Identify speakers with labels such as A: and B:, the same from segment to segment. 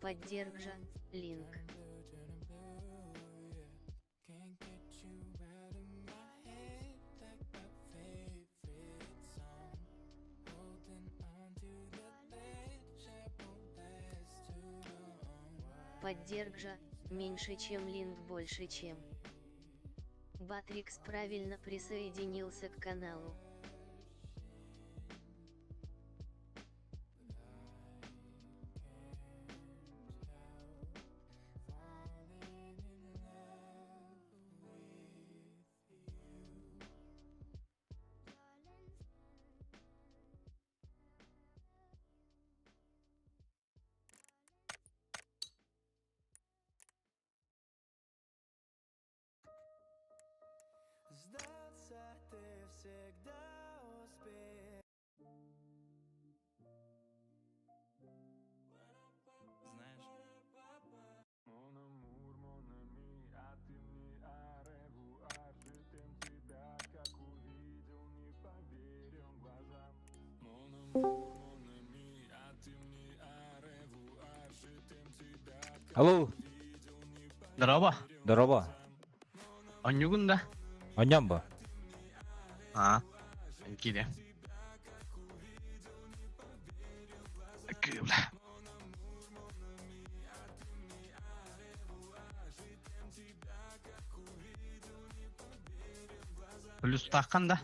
A: Поддержа, Линк. Поддержа, меньше чем Линк больше чем. Батрикс правильно присоединился к каналу.
B: Алло.
C: Здорово.
B: Здорово.
C: Онньугун да?
B: Онньон бу.
C: А, кире. Кыыбла. Плюстааххан да?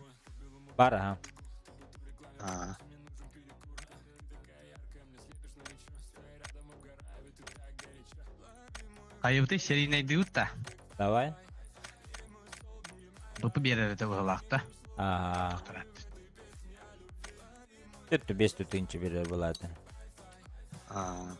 B: Бар аха.
C: А. Хайыбыты серийнайдыыбыт да?
B: Давай.
C: Быпы биэрэр этэ быһылаах да.
B: Аа. Түттү бес түтүнчү биэрэр былааты.
C: Аа.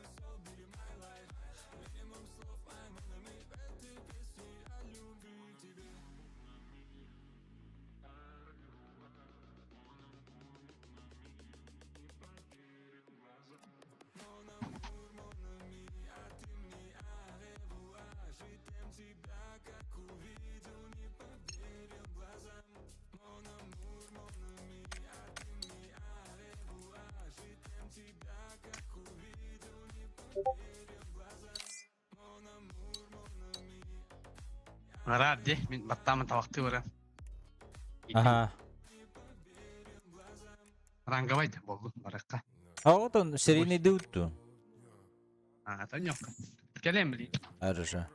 C: Рад ди, мин баттаамын табахтыы баран.
B: Аха.
C: Ранговай болду баракка.
B: А вот он серийный дыутту.
C: А, тонёк. Кэлэн били.
B: Хорошо.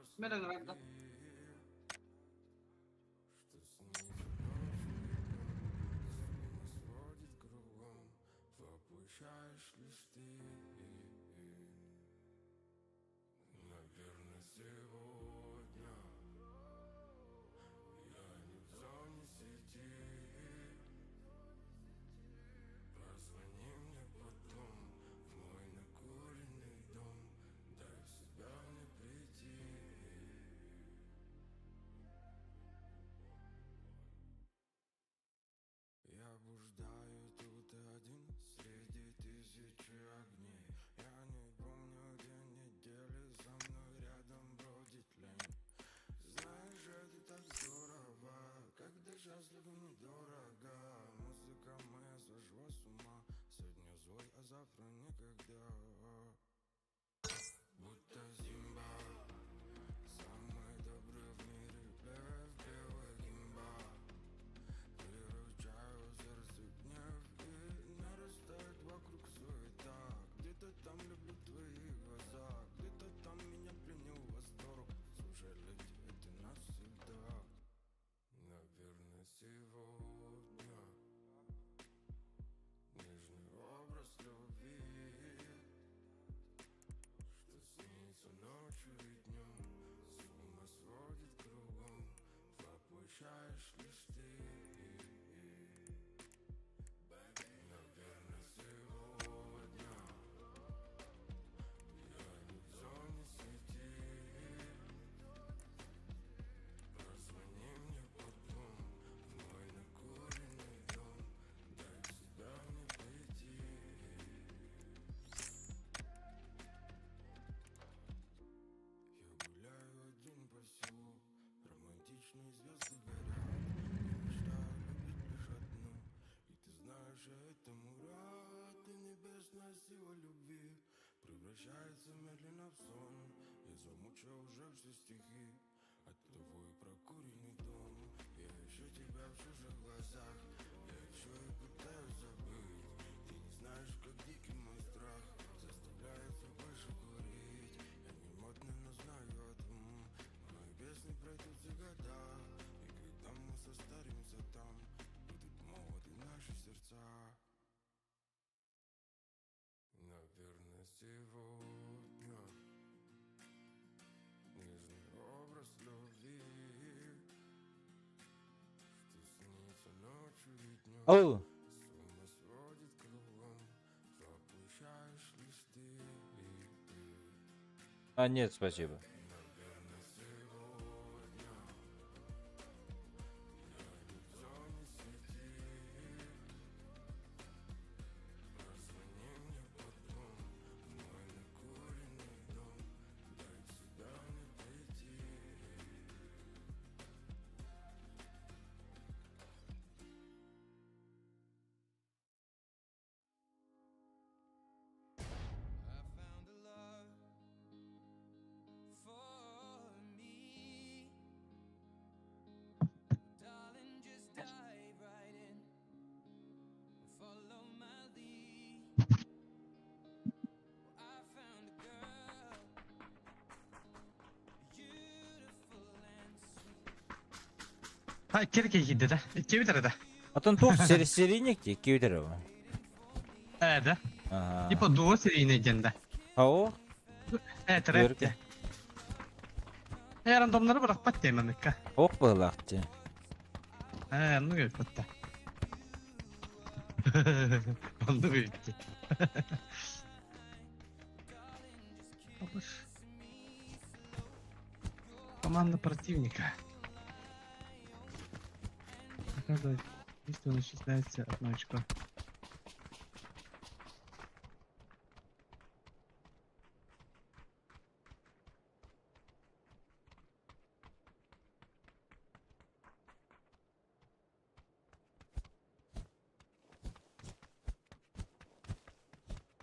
B: Ол А нет, спасибо.
C: Ha икки киирдэ да. Икки бүтэр да.
B: Атын туох серийник дии, икки бүтэр ол.
C: Ээ да. Типа дуо серийный диэн да.
B: Ау.
C: Ээ трэп дии. Ээ рандомнары бырахпат дии маныкка.
B: Ох быһылаах дии.
C: Ээ оннук эбит да. Оннук эбит дии. Команда противника. Каждое действие начисляется одно очко.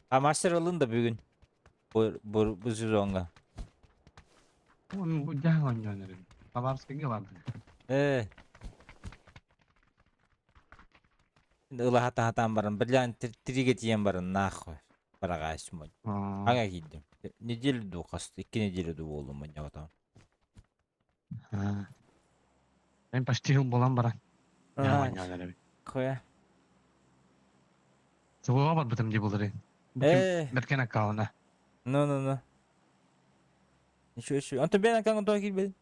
B: А мастер ылын да бүгүн. Бу, бу, бу сезоҥҥа.
C: Бу дьаһал оонньоон эрэбин. Хабаровскайга бардым.
B: Э. Ыла хатаан баран, блян, тригэ тиийэн баран, нахуй. Бараҕаайс мунь. Ага киирдим. Неделю ду хас, икки неделю ду буоллум мунньаҕытам.
C: Мен почти жыл буолан баран. Оонньоон эрэбин.
B: Хуя.
C: Сылыга барбытым дии булырын.
B: Э.
C: Бэркен аккаунна.
B: Ну, ну, ну. Ничего себе. Антон бен аккаунт тоҕо киирбэтин?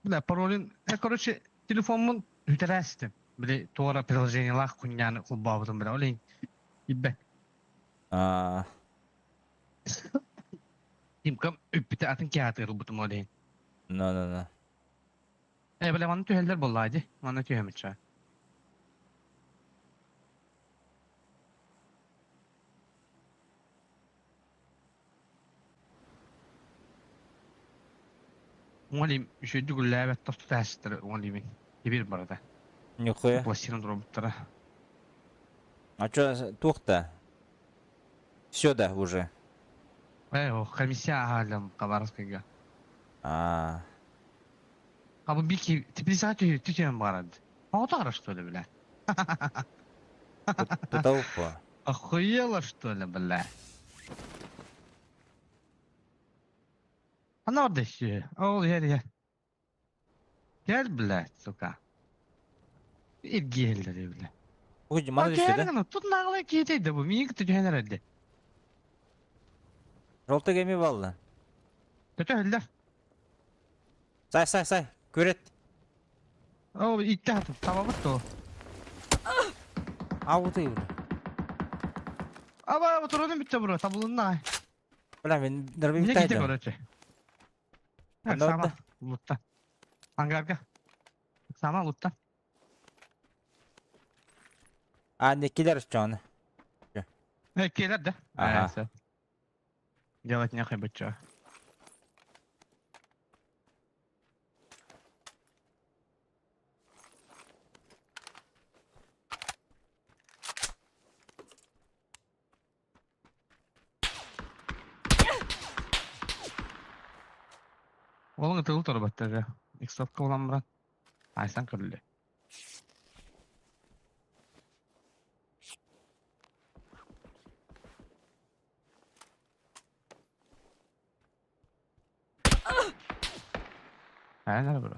C: Бля, паролин... Я, короче, телефоммун үтэрээстим. Били, туора приложениелаах кунньааны холбообутум, бля, ол иһин билбэт.
B: Аа.
C: Тимкам үппүтэ атын киһи аатыгар ылбытым ол иһин.
B: Ну, ну, ну.
C: Э, бля, манна түһэллэр буоллаа дии. Манна түһэммит чаа. Уолим үчүгэйдик үлэлээбэт тосту тээстэр уолимин кибир барыта.
B: Нихуя.
C: Пластина туруорбуттара.
B: А чё, туох да? Все да, уже.
C: Э, о, комиссия аһааллам Хабаровскайга.
B: А,
C: А бу бики теплицаҕа түһү түһүөн баҕарад. Оҕото что ли, бля?
B: Туталпа.
C: Охуела, что ли, бля? Ана orada işi. Ол иһэр иһэр. Кэл, блядь, сука. Иргиэллэри, бля.
B: Уһуй, мана түстэ да?
C: Тут наглый киһи да бу. Миигин кытта түһэн эрэрди.
B: Жолта кеми балла.
C: Төтө
B: Сай, сай, сай. Күрет.
C: О, икки хатым. Табабыт то.
B: Ауты бля.
C: Аба, тураны бүттэ бро, табылынна.
B: Бля, мен дробик
C: Мне ките,
B: тайдым.
C: короче.
B: Анда
C: Сама
B: отта.
C: лутта. Ангарга. Сама лутта.
B: А, не киллер чон.
C: Э, киллер, да?
B: Ага.
C: Э, Делать нехай быть чё. Уолуҥ ытылы торбаттар Иксовка булан баран айсан көрүллэ. Aynen bro.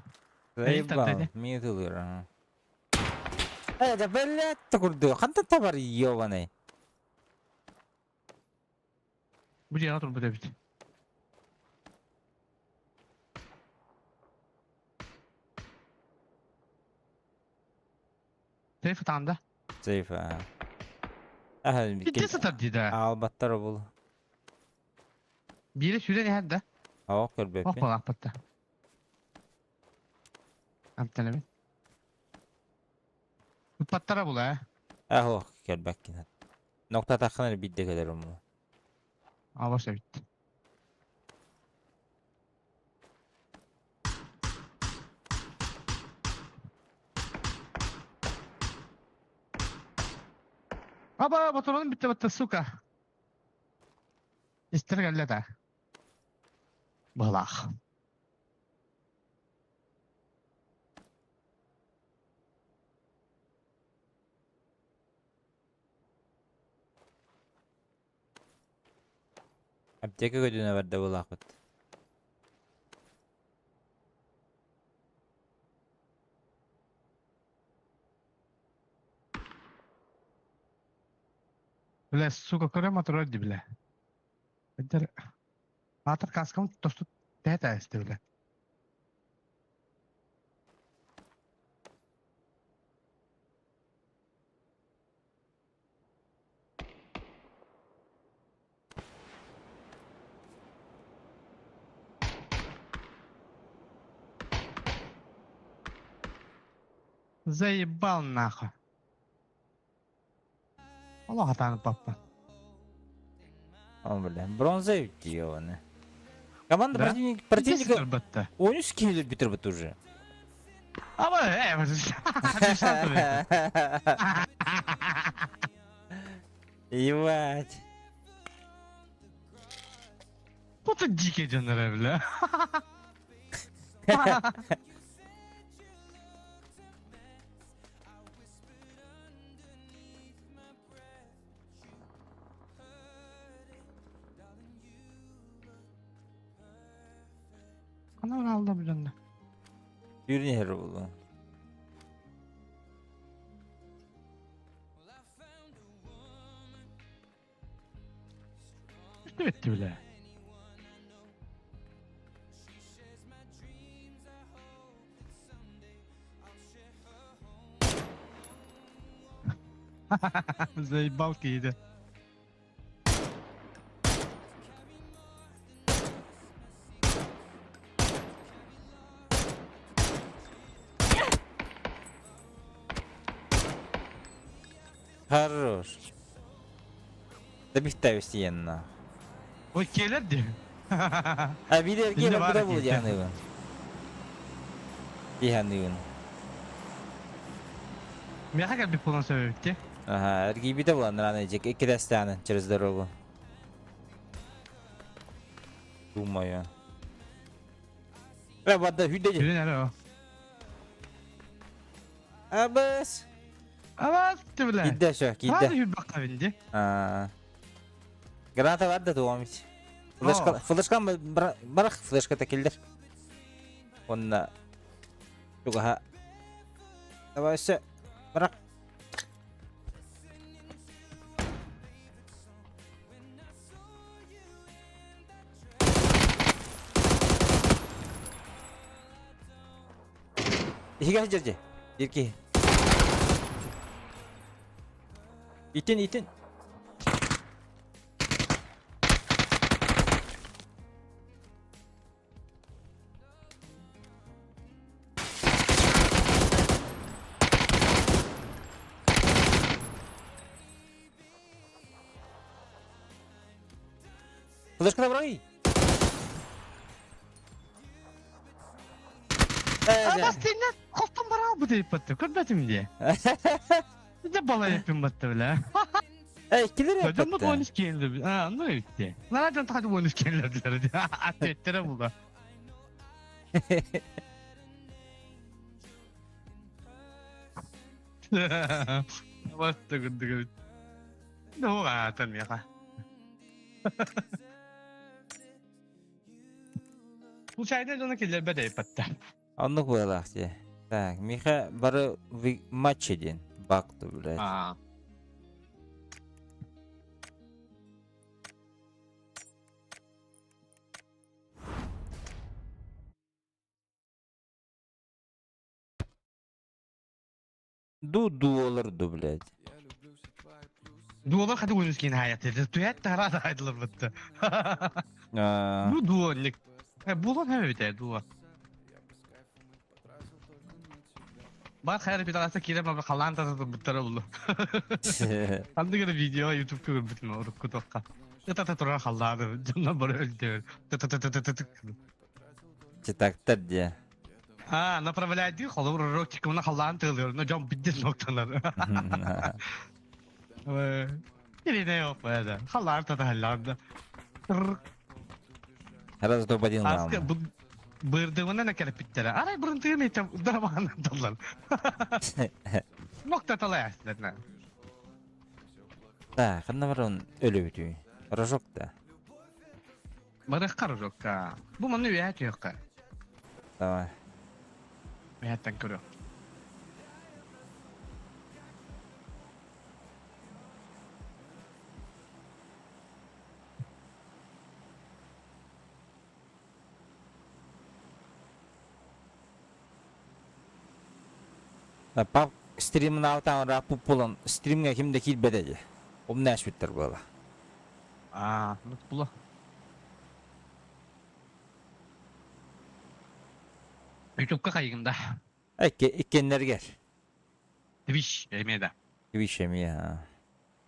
B: Заебал, мин ытылыр, ага. Э, да блядь, курдук. Хантан табар ёбаный?
C: Бу дьиэҕэ турбут эбит. Сейф ытаанда.
B: Сейф, аа. Аха,
C: Итти сытар дии да.
B: Аалбаттар обул.
C: Биирэ сүүрэн иһэр да.
B: Ох, көрбөппүн.
C: Ох, балаахпат да. Амтанабын. Ыппаттара була ээ.
B: Ах, ох, көрбөккин. Ноктатаххына эрэ биирдэ кэлэр уму.
C: Алас эбит. Аба, ботуруонум бүттэ батта, сука. Истэр кэллэ да. Быһылаах.
B: Аптека көдүнэ барда булаахпыт.
C: Бля, сука, көрө моторор ди бля. Эдэр Аатар каскам тосту тэһэ эсте бля. Заебал нахуй. Олох атааны папа.
B: О, бля, бронза ебаный. Команда
C: Да?
B: противник, противника
C: Противника.
B: 13 килер бүтүрбүт уже.
C: Аба, э,
B: Ебать.
C: Bu da дикий дьоннор бля. Ханна алда бу дьонно?
B: Yürü her oğlum.
C: Үстүбэттэ бile. Заебал киһитэ.
B: Хорош. Да постепенно.
C: Ой, келер дии.
B: А видер
C: Иннэ
B: келер
C: баар
B: куда был
C: киһитэ.
B: дианыбын? Дианыбын.
C: Миэхэ кэлбит буолан сөбүбүт
B: Ага, эргийбитэ буолан рано иккитэстээнэ через дорогу. Думаю. Э, вода хүдэ.
C: Сүрүн эрэ о.
B: Абыс.
C: Абас бile.
B: Киирдэ все,
C: Хааны
B: киирдэ.
C: хүрбэххэ бинди.
B: А. Граната бар да туомит. Флешка, флешка барах флешка киллер. Онна тугаха. Давай все. Барах. Иһигэ сылдьар Ирки. Итин, итин. Флешка бырай.
C: Абас тиннэ хостон бараа бу дейппатты. Көрбөтүм дии. Дэ бала эппин батты бile.
B: Эй, килер
C: Дьоммут
B: yapпатты.
C: 13 киһилэр. А, ну итти. Лара дьон тахады 13 киһилэр дилэр. Аттеттэрэ була. Баста курдук эбит. Ну, аатан миэхэ. Случайно дьоно киллэрбэт эйпэтте.
B: Оннук быһыылаах дии. Так, Миха бары матчы диэн бакты, блядь.
C: Аа.
B: Ду дуолар ду, блядь.
C: Дуолар хаты уонус киин хаайаты. Туят таһара таһайдылар бытты.
B: Аа,
C: Бу дуонник. Булан хэбите дуо. Бар хайр питаласа кире бабы халаан тата буттара булу. Ханды гына видео ютубка көрбүтүм урукку тоққа. Тата турар халлааны дьонно бары өлдөөр. Тата
B: Читактар дии.
C: А, направляйды холобур ротикымна халлаан тыылыр, но дьон бидден ноктанар. Или yok böyle. Халлаан тата халлаан.
B: Раз топ-1
C: Аска
B: главное.
C: бырдыбынан кэлэппиттэрэ. Арай бырынтыгын этэ дарабаанан таллар. Нокта талаясылар.
B: Так, ханна баран өлөбүтүй? Рожок да.
C: Барыхха рожокка. Бу манны үөһэ түһүөххэ.
B: Давай.
C: Үөһэттэн көрүөх.
B: Пап стримин аутан рапу пулан стримҥэ ким да киирбэтэ дии. Умнээспиттэр буола.
C: Аа, ну була. Ютубка хайыгын да.
B: Иккеннэргэр.
C: Twitch эмиэ да.
B: Twitch эмиэ.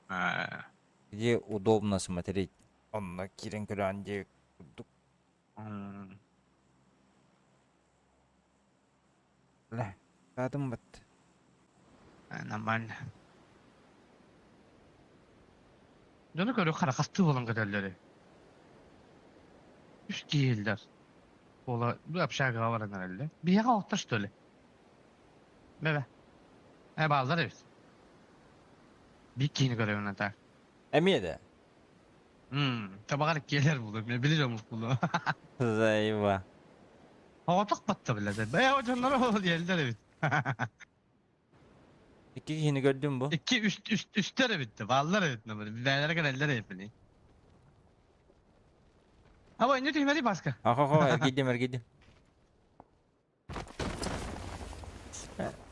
C: Аа.
B: Где удобно смотреть. Онно киирэн көрөөн дии курдук. Бля, таатым бат.
C: Нормально. Дьону көрө харахастыы буолан көтөллөрү. Үс киһилэр. Буола бу общагаҕа баран эрэллэр. Биһиэхэ оттор что ли? Бэбэ. Э бааллар эбит. Биир киһини көрөбүн ата.
B: Эмиэ да.
C: Табаҕар иккиэлэр булur. Мен билир омук булу.
B: Заеба.
C: Оҕотох батта билэр. Бэйэ дьонноро ол диэллэр эбит.
B: Икки киһини көрдүм бу.
C: Икки үс үс үстэр эбит. Бааллар эбит. Бээлere кэлэллэр эбит. Аба инне түһмэли баска.
B: Ахо-хо, эргийдим, эргийдим.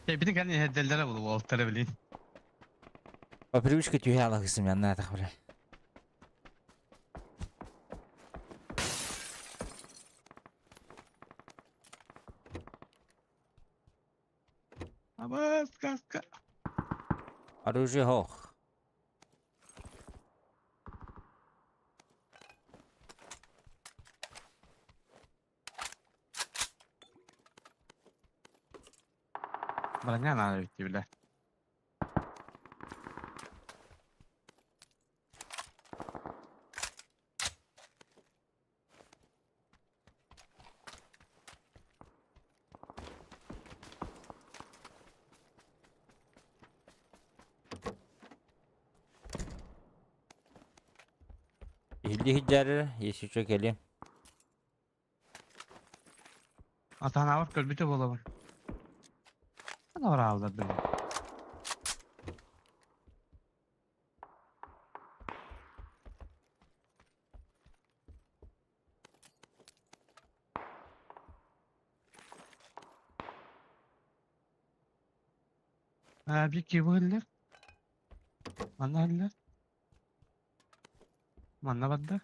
C: Битин кэлин иһэрдэллэрэ булу уолтара билин.
B: По привычке түһэ алахысым яннаатах бля.
C: Аба сказка.
B: Оружие хох.
C: Броня надо ведь бля.
B: Иһилли иһдьээрэ, если что кэлиэм.
C: Атанаабар көрбүтэ буолабын. Анарааллар били. Аа, биир киһи быһыллар. Манна иһиллэр. Манна барда.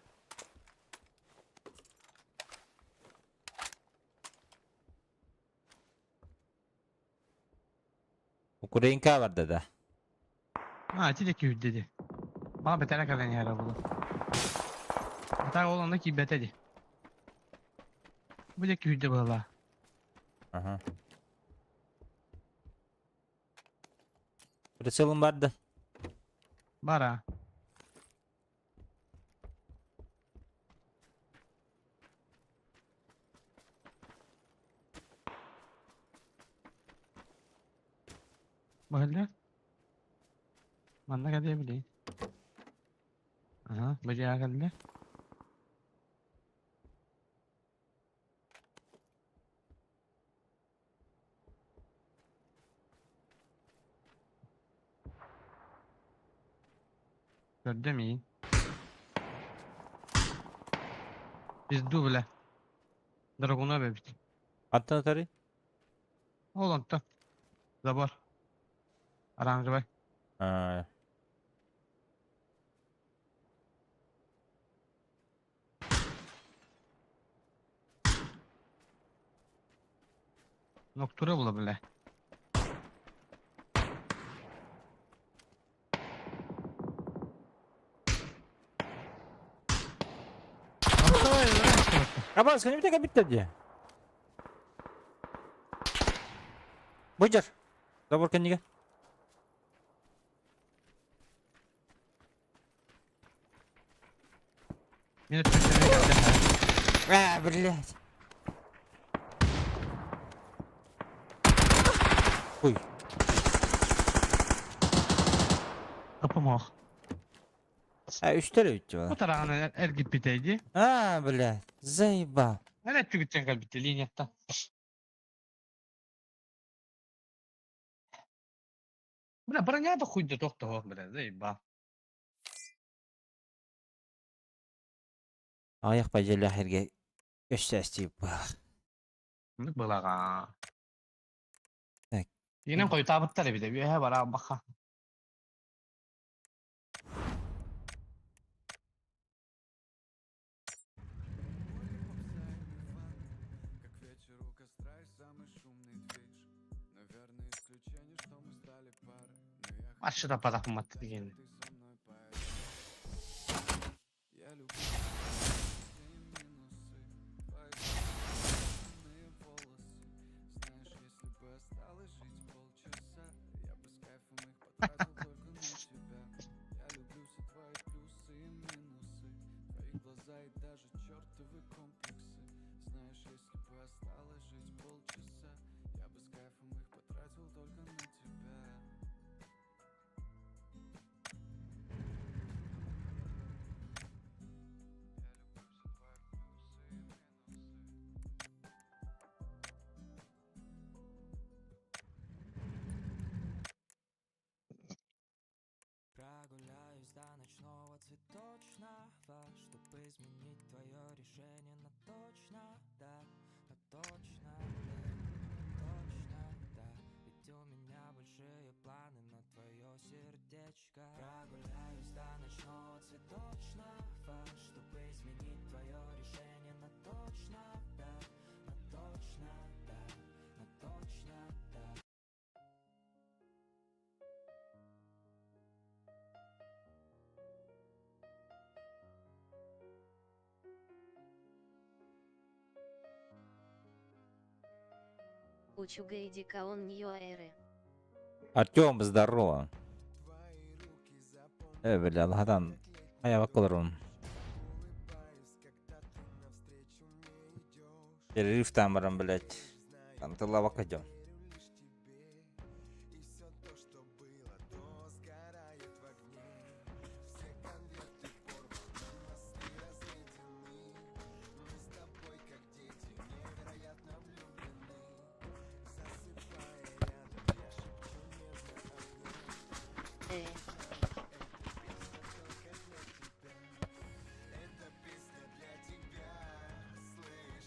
B: Украинка барда да.
C: Аа, ити диэки үүрдэ дии. Баҕа бэтэрэ кэлэн иһэрэ буолуо. Атаа ол онно киирбэтэ дии. Бу диэки үүрдэ быһыылаах.
B: Ага. Прицелым барда.
C: Бара. Баһылла. Манна кэлиэ билий. Аха, бу дьиэҕэ кэллэ. Көрдө миин. Пизду, бля. Драгуна эбит.
B: Аттан атары?
C: Ол онтон. Забор. Оранжевый.
B: А,
C: Ноктура була, бля.
B: Абас, кини битэ биттер дии. Быдьар. Забор кэннигэ.
C: Мин өттүттэн кэллэ.
B: А, блядь. Ой.
C: Апамох.
B: А, үстер өйтті
C: Бу
B: бала.
C: тараҕын эргиппитэ дии.
B: А, блядь, заебал.
C: Эн өттүгүттэн кэлбитэ линияттан. Бля, броня да хуй да тохтоһуох, бля, заебал.
B: Аяқ бажелі херге көстәсти был.
C: Мындык былаға.
B: Так.
C: Инен койтаабыттар эбит, үөһэ бара баха.
D: Как вечер у костра и самый шумный движ. Наверное, исключение, что мы стали парой. Но я
C: Ащы да падахматты деген.
D: ты со мной поедешь. Я люблю все минусы, твои темные волосы. Знаешь, если бы осталось жить полчаса, я бы с кайфом их потратил только на тебя. Я люблю все твои плюсы и минусы, твои глаза и даже чертовы комплексы. Знаешь, если бы осталось жить полчаса, я бы с кайфом их потратил только на тебя. Я люблю все твои плюсы и минусы.
E: Прогуляюсь до ночного цветочного, чтобы изменить твое решение на точно, да, на точно, да, точно, да. Ведь у меня большие планы на твое сердечко. Прогуляюсь до ночного цветочного, чтобы изменить твое решение на точно, да, на точно, да, на точно, да.
A: Учугайдика он ньюаэры.
B: Артем, здорово. Э, бля, Аллахадан. Ая бакаларым. Перерыв там, блядь. Там ты лава кадем.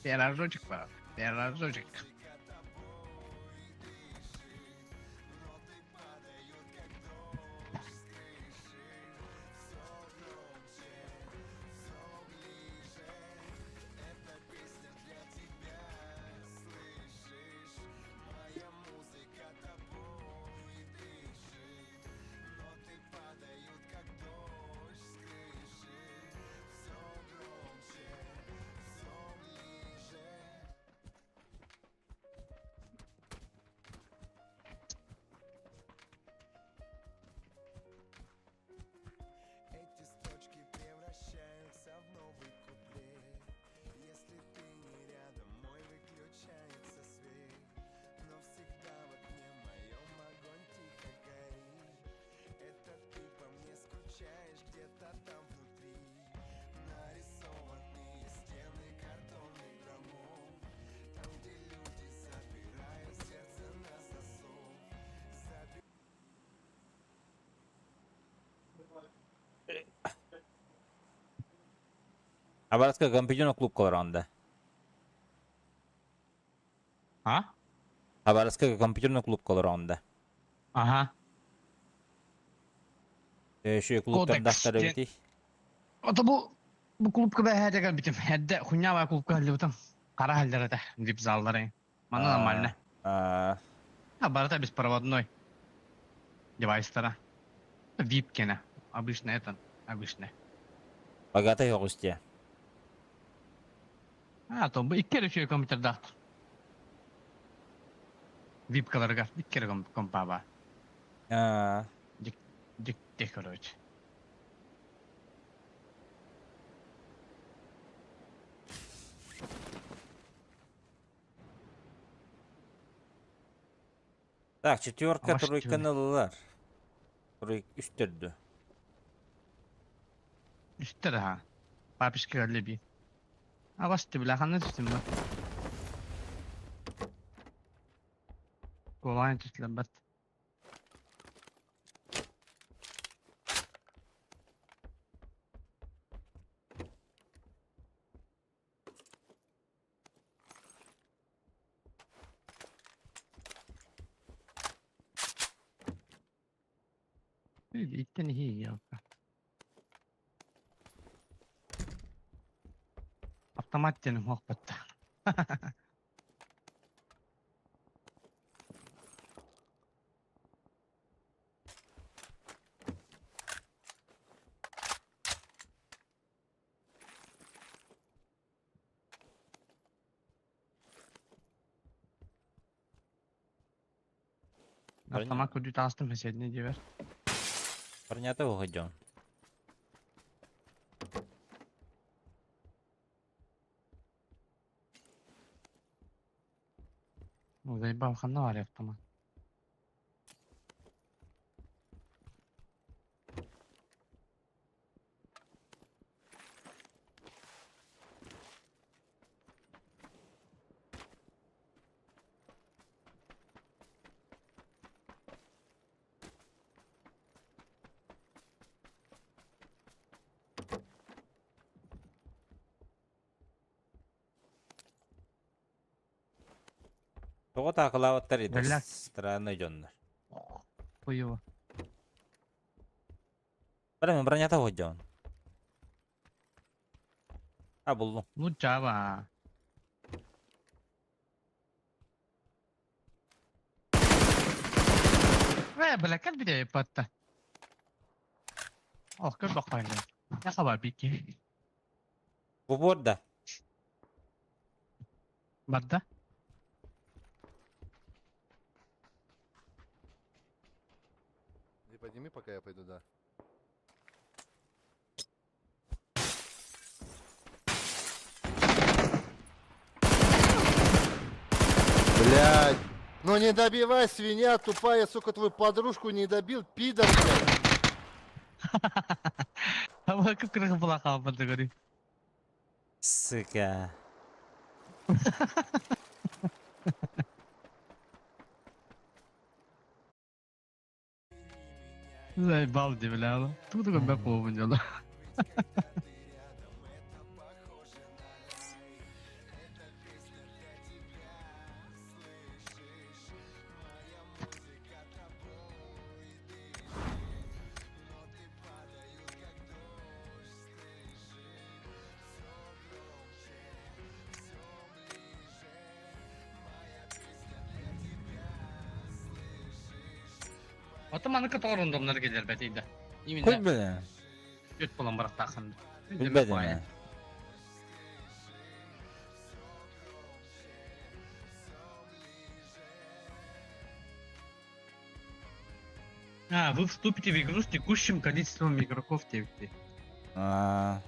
C: Пирожочек, брат, пирожочек.
B: Хабаровска компьютерный клубка олороҕун да?
C: А?
B: Хабаровска компьютерный клубка олороҕун да?
C: Аха.
B: Еще клубтар
C: Кодекс диэн.
B: эбитий?
C: Ото бу бу клубка бэһээдэ кэлбитим. Эрдэ хуйня клубка халлыбытым. Хара халлар этэ. Вип заллары. Манна нормально. А барыта беспроводной. Девайстара. Вип кенә. Обычно это. Обычно.
B: Богатый оҕус дии.
C: А, то бу икки эрэ үчүгэй компьютердаахтар. Випкаларыгар икки эрэ компа баар. Дьикти, короче.
B: Так, четверка
C: Аш
B: тройканы ыллылар. Трой үстөрдү.
C: Үстэр аха. Папишка өллө би. Абасты бля, ханна түстүм ба. Куолаан түстүлэр бат. Иккин иһии Автомат диэн уһуох батта. Автомат көрдүү таҕыстым соседний дьиэбэр.
B: Парнята уходим.
C: Заебал ханна баар автомат.
B: Тоҕо таакылаабаттар
C: Бэллэк.
B: странный дьоннор.
C: Хуево.
B: Бара бронята уходим. А буллум.
C: Ну чаба. Ээ, бля, как бile патта. Ох, как бакайны. Я хабар бики.
B: Бу буорда.
C: Барда.
F: Ты подними, пока я пойду, да. Блядь. Ну не добивай, свинья тупая, сука, твою подружку не добил, пидор, блядь.
C: Аба кып-кырых була хаалбат говори.
B: Сука.
C: Заебал дии, бля. Тугу да көрбөт буолбун дьоло. Ото маннык тоҕо рандомнар кэлэр бэтийдэ.
B: Кой
C: Именно
B: бля.
C: үт буолан барахтаахын.
B: Билбэтим ээ.
C: А, вы вступите в игру с текущим количеством игроков теперь.
B: Аа.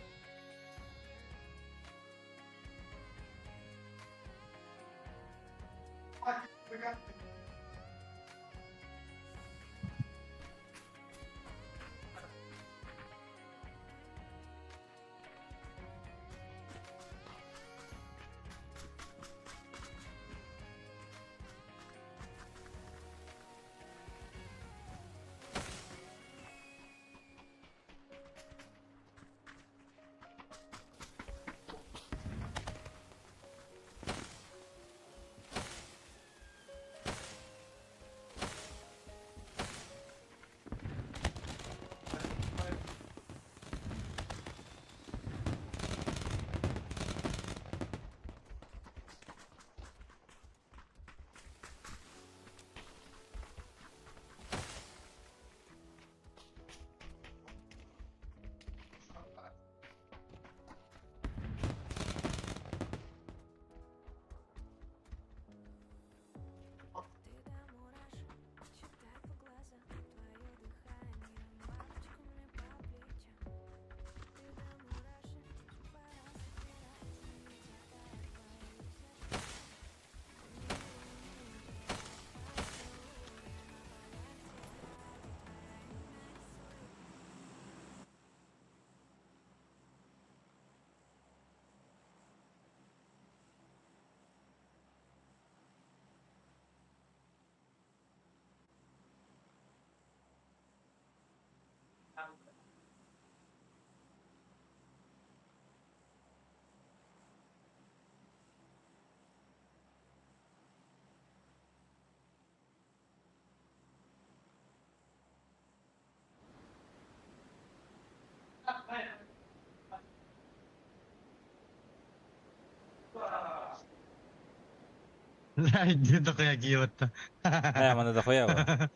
C: Иди дохуя киеватта.
B: Э, маны дохуя ба.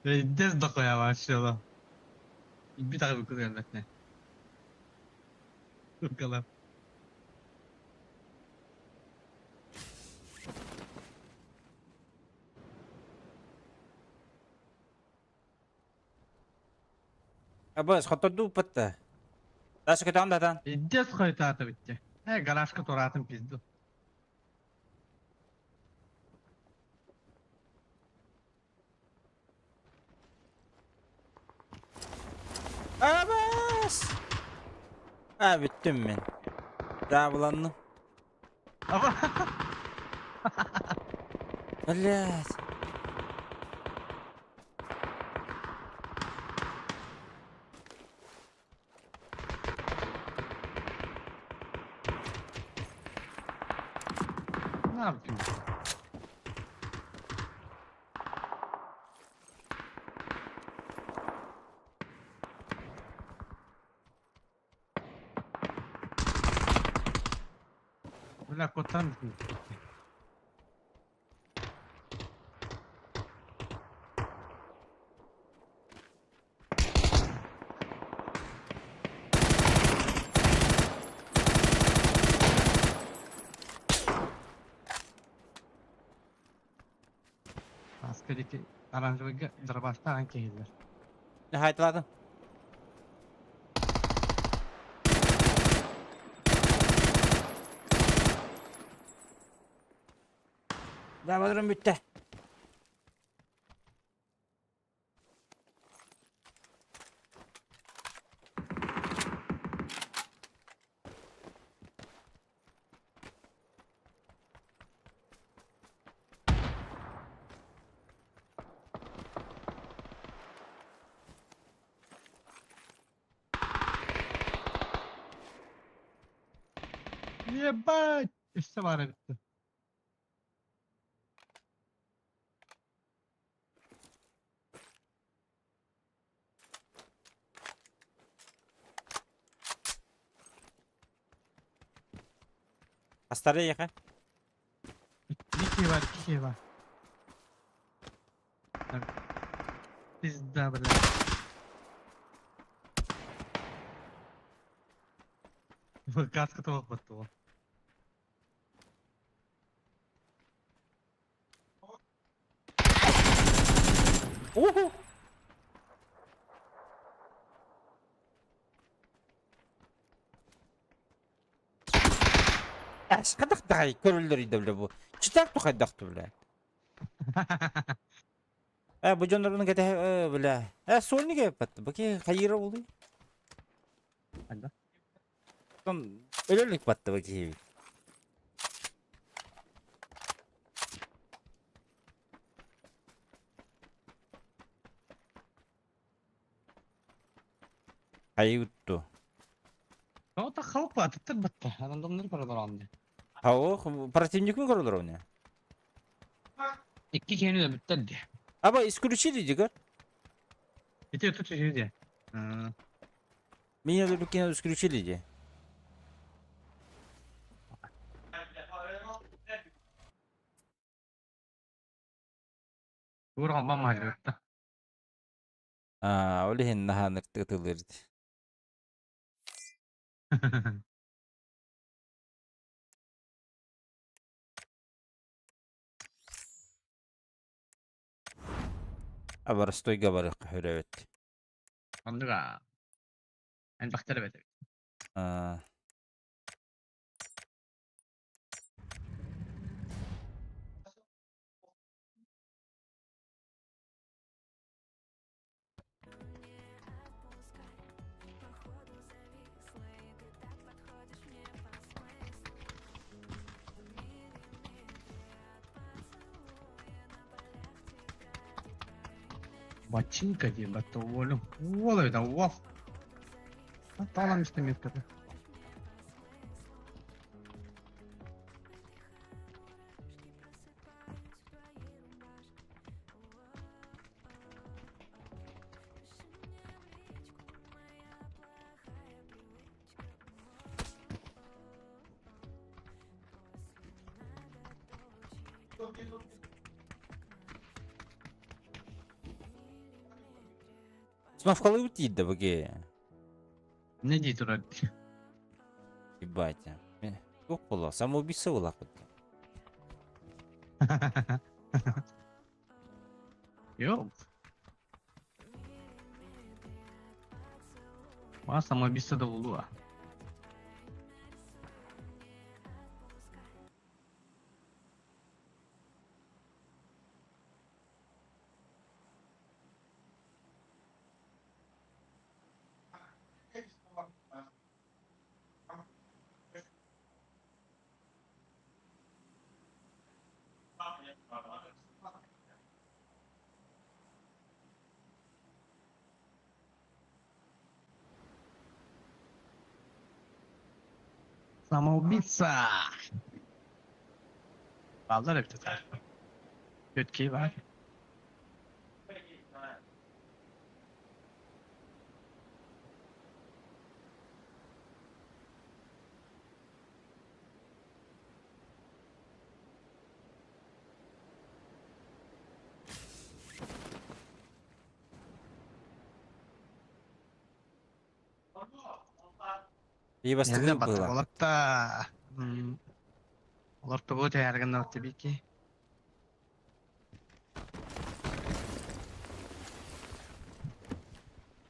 C: Пиздец дохуя вообще ла. Bir tane bu kız gelmekte. Bakalım.
B: Абас, хотторду патта. Дальше көтөҕүн датан.
C: Пиздец хуйта bitti. He garajka toratın pizdu.
B: Абас! А, бүттүм мин. Даабыланным.
C: Ama
B: Блядь.
C: ne yapayım? Бля, коттан Аскадики оранжевыйга дробаштаан киһилэр.
B: Хайтылатын. Даабаларым бүттэ.
C: Ебать! Өссө баара бүттэ.
B: Астары яха.
C: Bir kişi var, iki kişi var. Pizda бля. Каска тоқ батты ол.
B: Уху! Ас қадақ көрілдер үйді біле бұл. Читак тухайдақ бля. Э, бу дьоннорун кете бля. Э, сольник эппат. Баки хайыра болду.
C: Анда.
B: Тон өлөлүк батты баки. Хайытту.
C: Ота халк батыттыр бітті. Адамдар паралар алды.
B: Хау, противникин көрөлөр оны.
C: Икки кені де бітті.
B: Аба исключили дигер.
C: Ити өтіп чешеді.
B: Меня өлүккен исключили ди.
C: Ур алма махалли бітті.
B: А, олихин наха ныртытылырды. Аба ростойга барык хүрөбөт.
C: Андыга. Эн бақтар бәді.
B: А.
C: Бачинка дии батта уолу. Уол эбит уол. Таалам истемет ката.
B: Смавкалыы тиийдэ быге.
C: Не дии турар?
B: Ебать. Туох буолла? Самоубийца буолаахпыт.
C: Йоп. Ва самоубийца да буолуо. Самоубийца! Бааллар эбит этэ. Өткей баар.
B: И бастыгы
C: Эрдэ баттык
B: было.
C: олорто. Олорто бу тайаргын бики.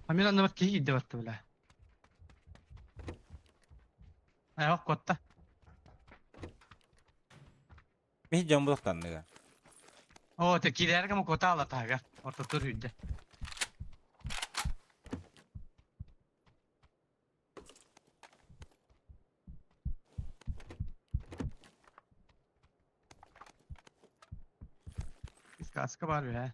C: Амир анныбар киһи киирдэ батта бile. Айах котта.
B: Мин дьон булахтанныга.
C: Оо, те киирээргэ мо кота ала таһыгар. Ортотур үйдэ. Каска бар үһэ.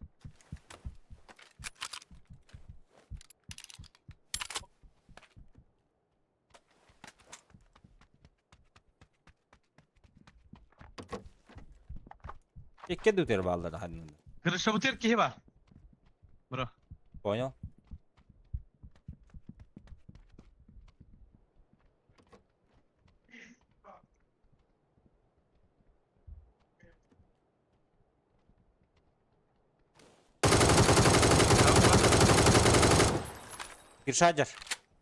B: Икки дүтер бааллар ханнын.
C: Крышабытыр киһи бар. Бро.
B: Понял? Киршадер.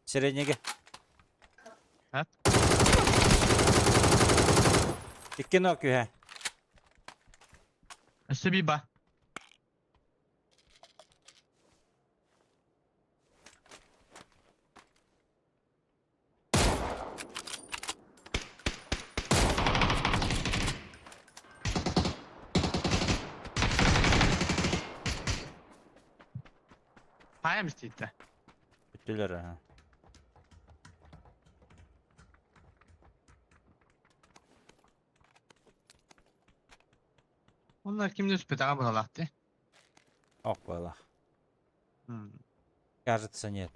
B: Среднеге.
C: Хат.
B: Икки ног үһэ.
C: Өссө би ба. Хайа мистийтэ.
B: Бүттүлэр аха.
C: Оннор кимни үспэтэҕэ быһалаах дии.
B: Ох буолла. Кажется, нет.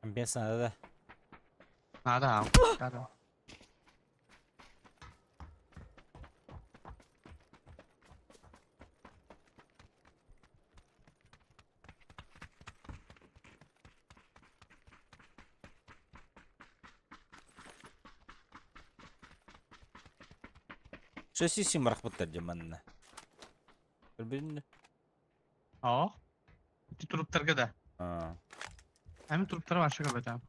B: Без надо, да.
C: Наада аа.
B: Шесть марахпыттар дьэ манна. Көрбүтүн
C: Оо. Ити туруптарга да.
B: Аа.
C: Эми туруптара вообще көрбөтөм.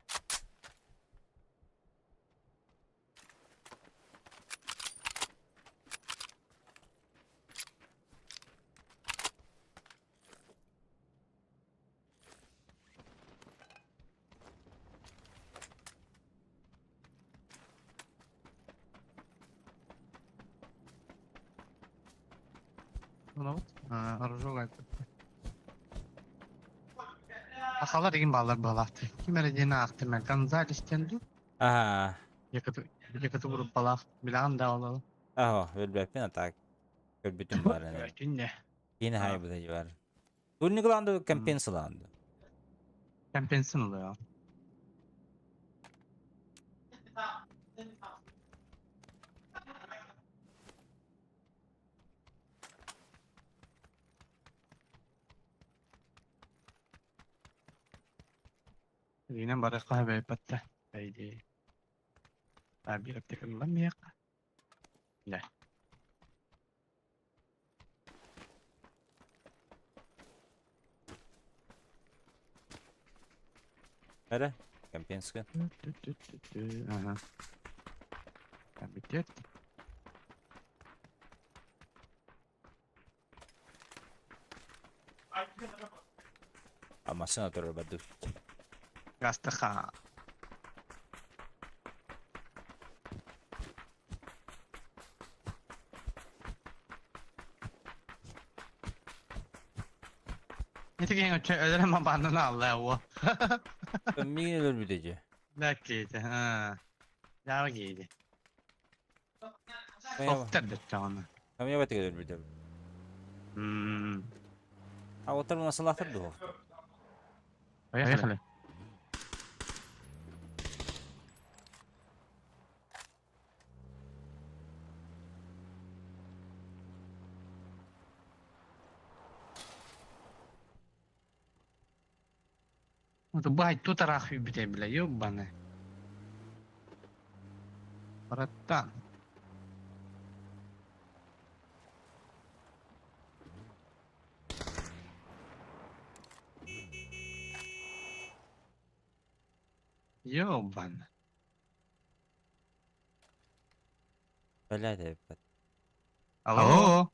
C: Оружие Сахалар игин баалар баалаахтар. Ким эрэ диэн аахтым мен. Гонзалес диэн дуу?
B: Аа.
C: Якаты группалаах. Билэҕин да ол
B: Аһо, өлбөппүн а так. Көрбүтүм бар ene.
C: Түнне.
B: Кини хайбыта бар. Турникланды компенсаланды.
C: Компенсин ылыа. Илиинэн барыахха сөбөйбөт да, по идее. А биир аптекалар миэхэ. Да.
B: Эрэ, Кемпинскин.
C: Ага. Комитет.
B: А массыына турар бардык.
C: Гастаха. Ити киһиҥ өччө өлөрөн мабааннан аалла уо.
B: Миигин өлөрбүтэ дьэ.
C: Лэккиити. Дьаара киһити. Софтер дэччэҕинэ.
B: Камья бэтигэ өлөрбүтэ. А отар масалаахтар дуо?
C: Поехали. Бай тут арах бүтэ бля, ёбаный. Братан. Ёбан.
B: Блядь, эппэт.
C: Алло.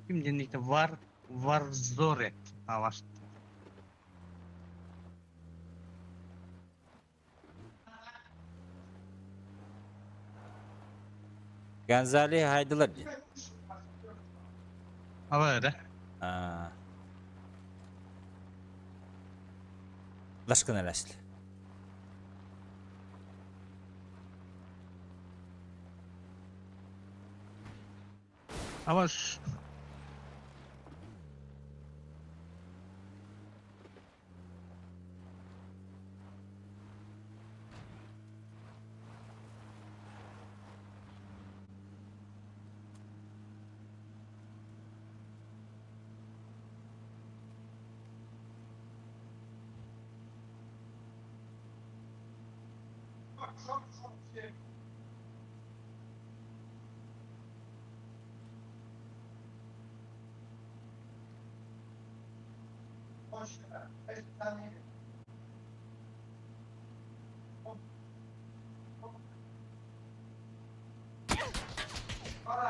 C: Ким диэн Вар Варзорет алашт.
B: Гонзали хайдылар дии.
C: Ала эрэ.
B: Аа. Лашкын элэсл.
C: Аваш.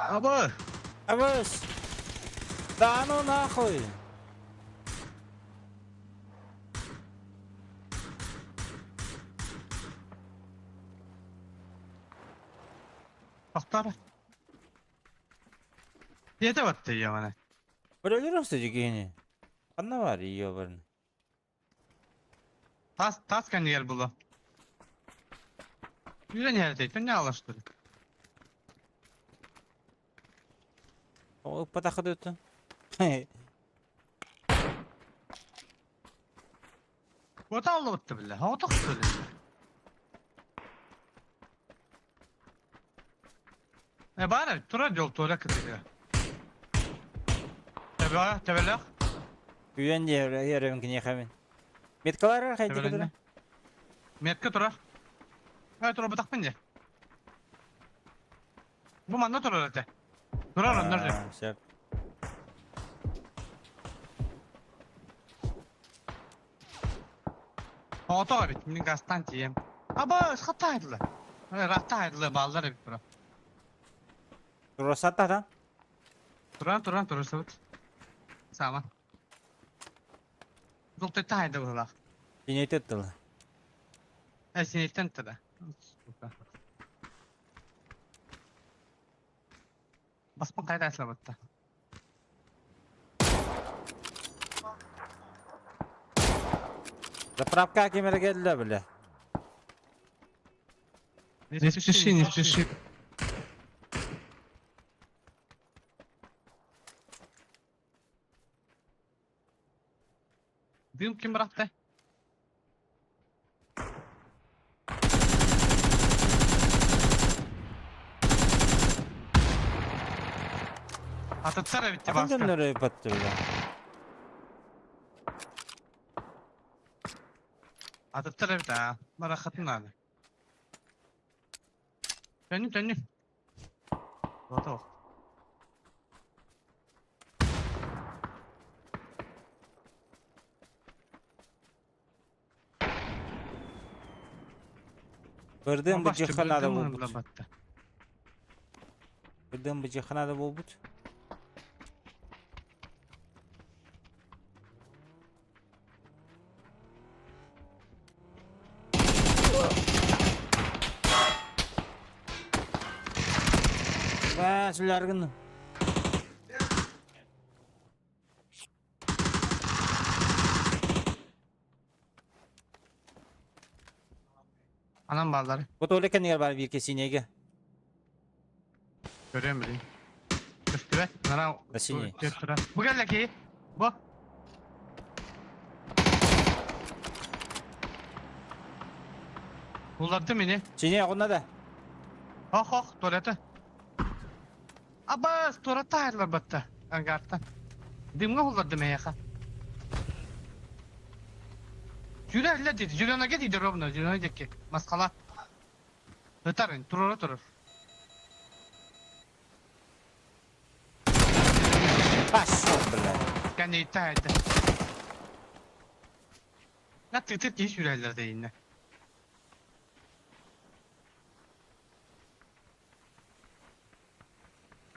C: Аба!
B: Абыс! Да ну нахуй!
C: Тохтор. Диэтэ батты ийэмane.
B: Бөлөлөр өстө киһини. Ханна бар ийэ барын.
C: Тас тас кэннигэр булу. Үүрэн иһэртэй, түнне алаштыр.
B: О, ыппатахха да
C: Ота аллыбытты биллэ. Оҕотох сөйле. Э баар турар жол туора кытыга. Төбө, төбөлөх.
B: Күйэн диэ киниэхэ мин. Меткалар хайдык
C: Төбөлөннө.
B: тура.
C: Метка турар. Э тура бутахпын дьэ. Бу манна турар этэ. Турар оннор дьэ.
B: Сөп.
C: Оҕотох эбит, мин газтан тиийэм. Аба, хаттаайдылар. Раттаайдылар, бааллар эбит тура.
B: Турасаттата.
C: Туран, туран, турасыбыт. Саама. Золтойтаайды быһылаах.
B: Синейтет тыла.
C: Э, синейтен тыла. Сука. Баспын қайда айтылабытта?
B: Заправка кемере келді біле.
C: Не спеши, не спеши. Дым ким бырахты? Атыттар эбит
B: Атын
C: Бааска.
B: дьоннор ыппаттылар.
C: Атыттар эбит аа. Барахатын наада. Төннү төннү. Готов.
B: Бырдыым быдьыхха наада буолбут. Бырдыым быдьыхха наада буолбут. Баа, сүлэргин.
C: Анам бааллар.
B: Бу туоле кэннигэр баар биир кэсиинэйгэ.
C: Көрүөм билин. Көстүбэт. Нара
B: Да синий.
C: Бу кэллэ киһи. Бу. Улардым ини.
B: Синий оҕунна да.
C: Ох ох туалета. Абаас туората айылар батта. Ангартан. Дымҥа уллардым эйиэхэ. Жүрэ эллэ диэти. Зеленайга тиийдэ ровно. Зеленай диэки. Масхалаат. Ытар, туруора турар.
B: Пошел, блядь.
C: Кэнниттэн айда. На тытыр киһи сүүрэллэр дейиннэ.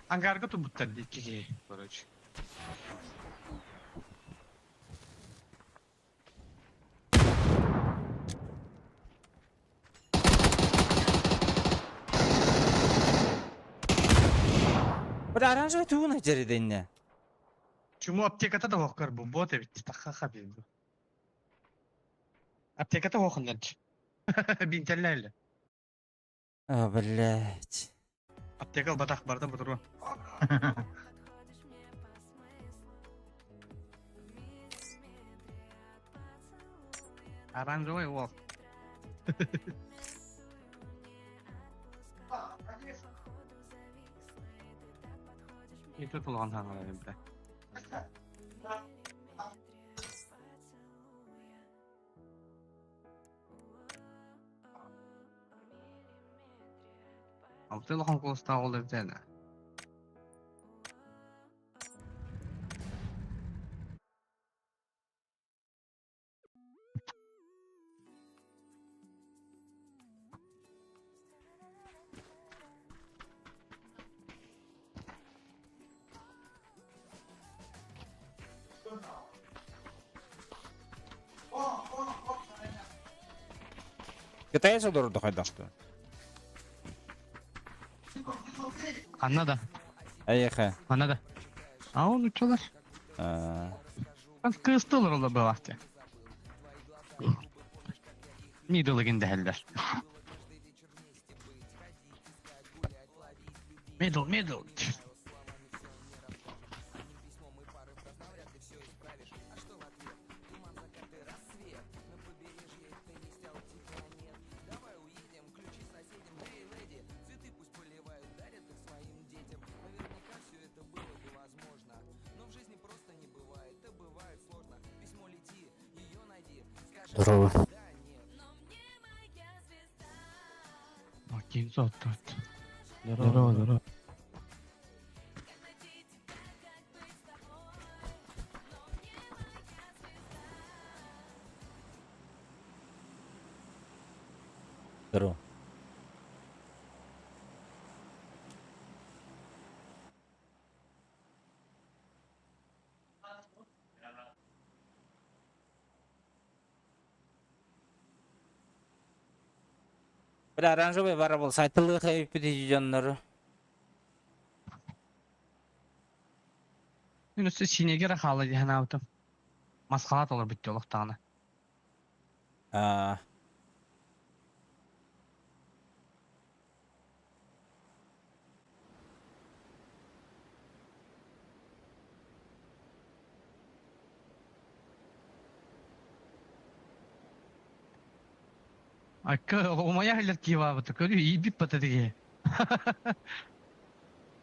C: Ангарга турбуттар дии икки киһи, короче.
B: Бля, оранжевый тугун дьэридэннэ.
C: Чуму аптеката да оһох бу бот эбит тахха бу. Аптеката оһохуннар. Бинтелләле.
B: О, блядь.
C: Аптека ылбатах барда бутуруо. Оранжевый уол. И тут улахан хаҥалар бля. Алты улахан куоластаах уол эбит ээ.
B: Китайцы олордо хайдахты.
C: Ханна да?
B: Эйэхэ.
C: Ханна да? А он учулар. Кыысты олороллор быһалаахтыы. Мидл игин дэһэллэр. Мидл, мидл.
G: Здорово.
C: Кинзо тут.
G: Здорово, здорово.
B: Здорово. Бля, оранжевый бара был. Сайтылы хайпити дьоннору.
C: Мин өссө сиинэгэ эрэ хаалла дии санаабытым. Масхалаат олорбут дии олохтоҕуна.
B: Аа.
C: Акка умайа иһиллэр киһи баабыта көрүү иирбит бататыгы.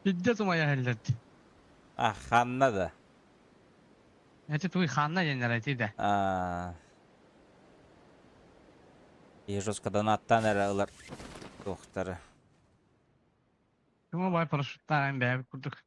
C: Пиздец умайа иһиллэр дии.
B: А, ханна да.
C: Эти туй ханна диэннэр эти да.
B: А. И жестко донаттан эрэ ылар туохтары.
C: Ким бай парашюттаан бэйэбит курдук.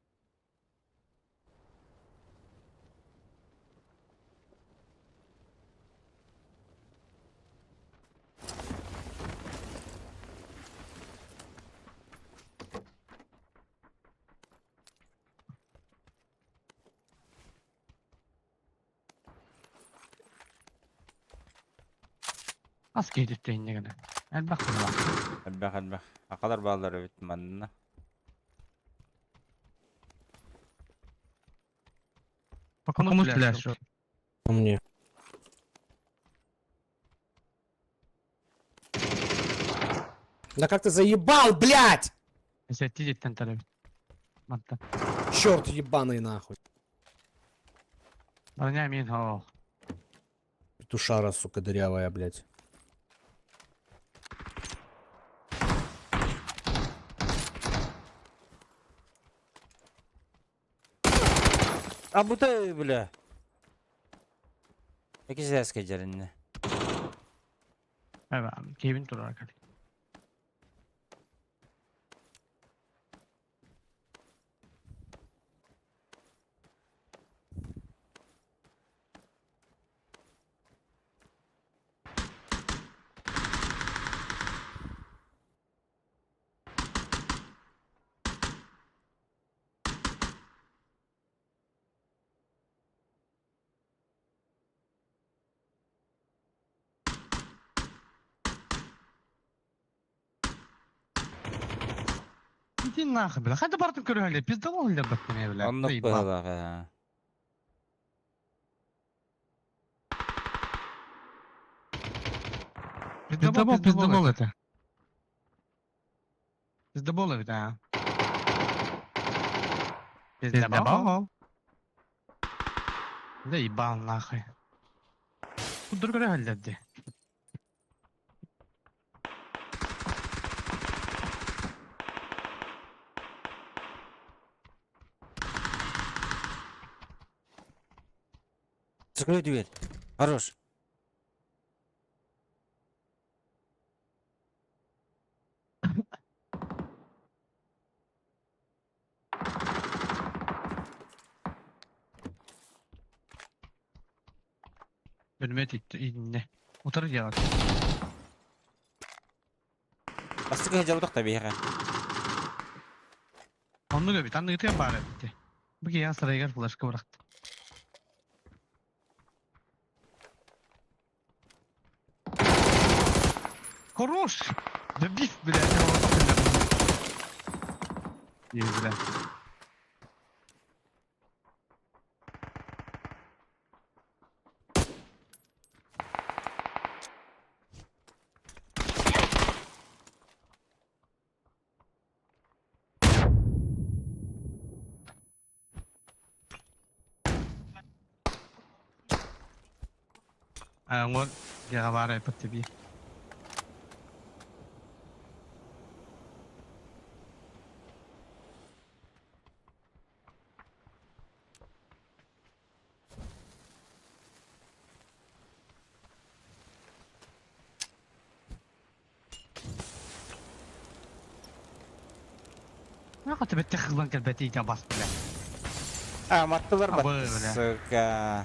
C: Ас киһититтэн инньэ гына. Элбэх быһыылаах.
B: Элбэх элбэх. Акалар бааллар эбит манна.
C: По кому стреляешь?
G: По мне. Да как ты заебал, блядь!
C: Сэттии дьиттэн төрөбүт. Мантан.
G: Черт ебаный нахуй.
C: Броня мин хоох.
G: Петушара, сука, дырявая, блядь.
B: А бута бля. Эки дьэриннэ.
C: Эбэ, киһибин турар кэлин. Иди нахуй, бля. Хайда бартын көрөһөлө, пиздалол бля баттыме, бля.
B: Оннук быһылаах ээ.
C: Пиздобол, пиздобол это. Пиздобол это, а. Пиздобол. Да ебал нахуй. Кудур көрөһөллөрдü.
B: Закрой дверь. Хорош.
C: Бөлмөт инне. Утары делать.
B: Бастыкы дьолдох да биһиэхэ.
C: Оннук эбит, анныгытыан баар эбит. Бу киһи сарайыгар флешка бырахта. Хорош! Да биф, блядь, я его бля. Оҥор дьиэҕэ баар айпат тибии. Наха бэттэх ылан кэлбэтий бас бля.
B: А, маттылар бат. Сука.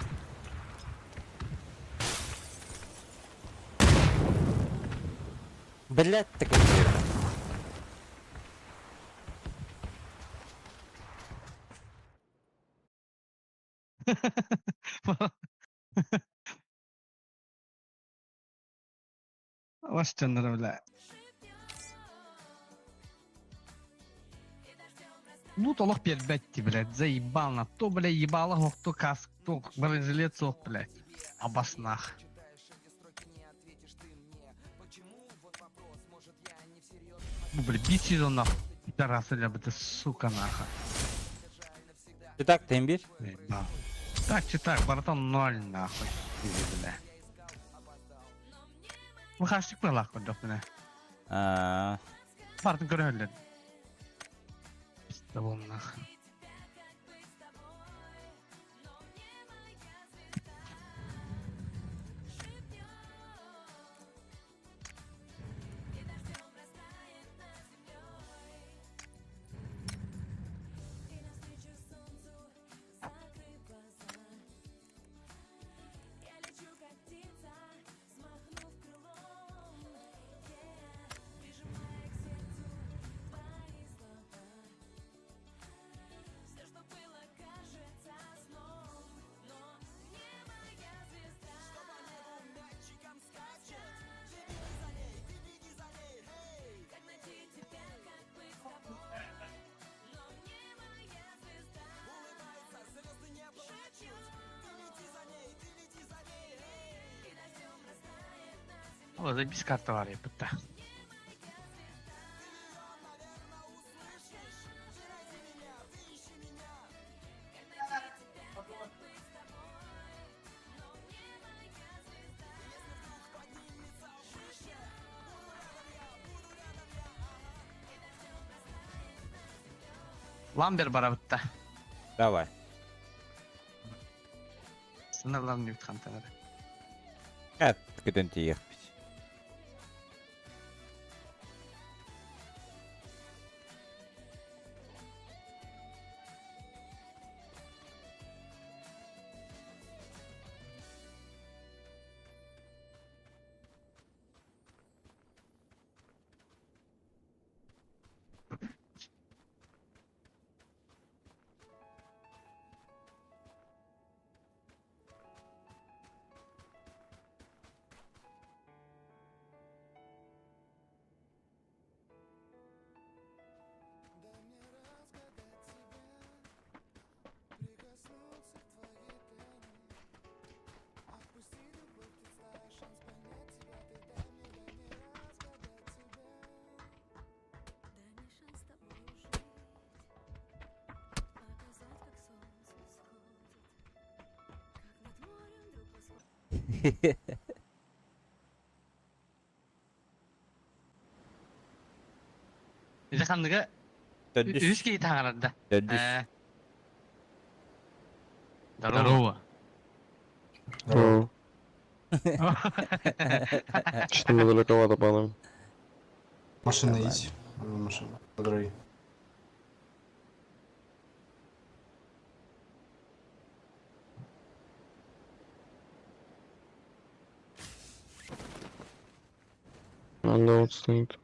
B: Блять, так
C: Ваш дьонноро бля. Лут олох биэрбэт блядь, заебал на то, бля, ебало ох, то каск, то бронежилет суох, блядь. Абаснах. Бу, бля, бит сезонна пидорасы, бля, это сука нахуй.
B: Ты так, тембир?
C: Заебал. Так, читай, братан, ноль нахуй. Бля. Бу хастык была бля.
B: Аа.
C: Бартын көрөллөр. Пиздобол нахуй. Ол заебись карта бар эппитта. Ламбер барабытта.
B: Давай.
C: Сыналан нүт хантанар.
B: Эт көтөн тиийиэхпит.
C: Ити ханныга
B: Төрдүс.
C: үс киһи таҥарарда.
B: Төрдүс.
C: Э. Здорово.
H: О, что-то мы далековато падаем.
I: Машина есть. Одна машина. На дороге.
H: Она вот стоит.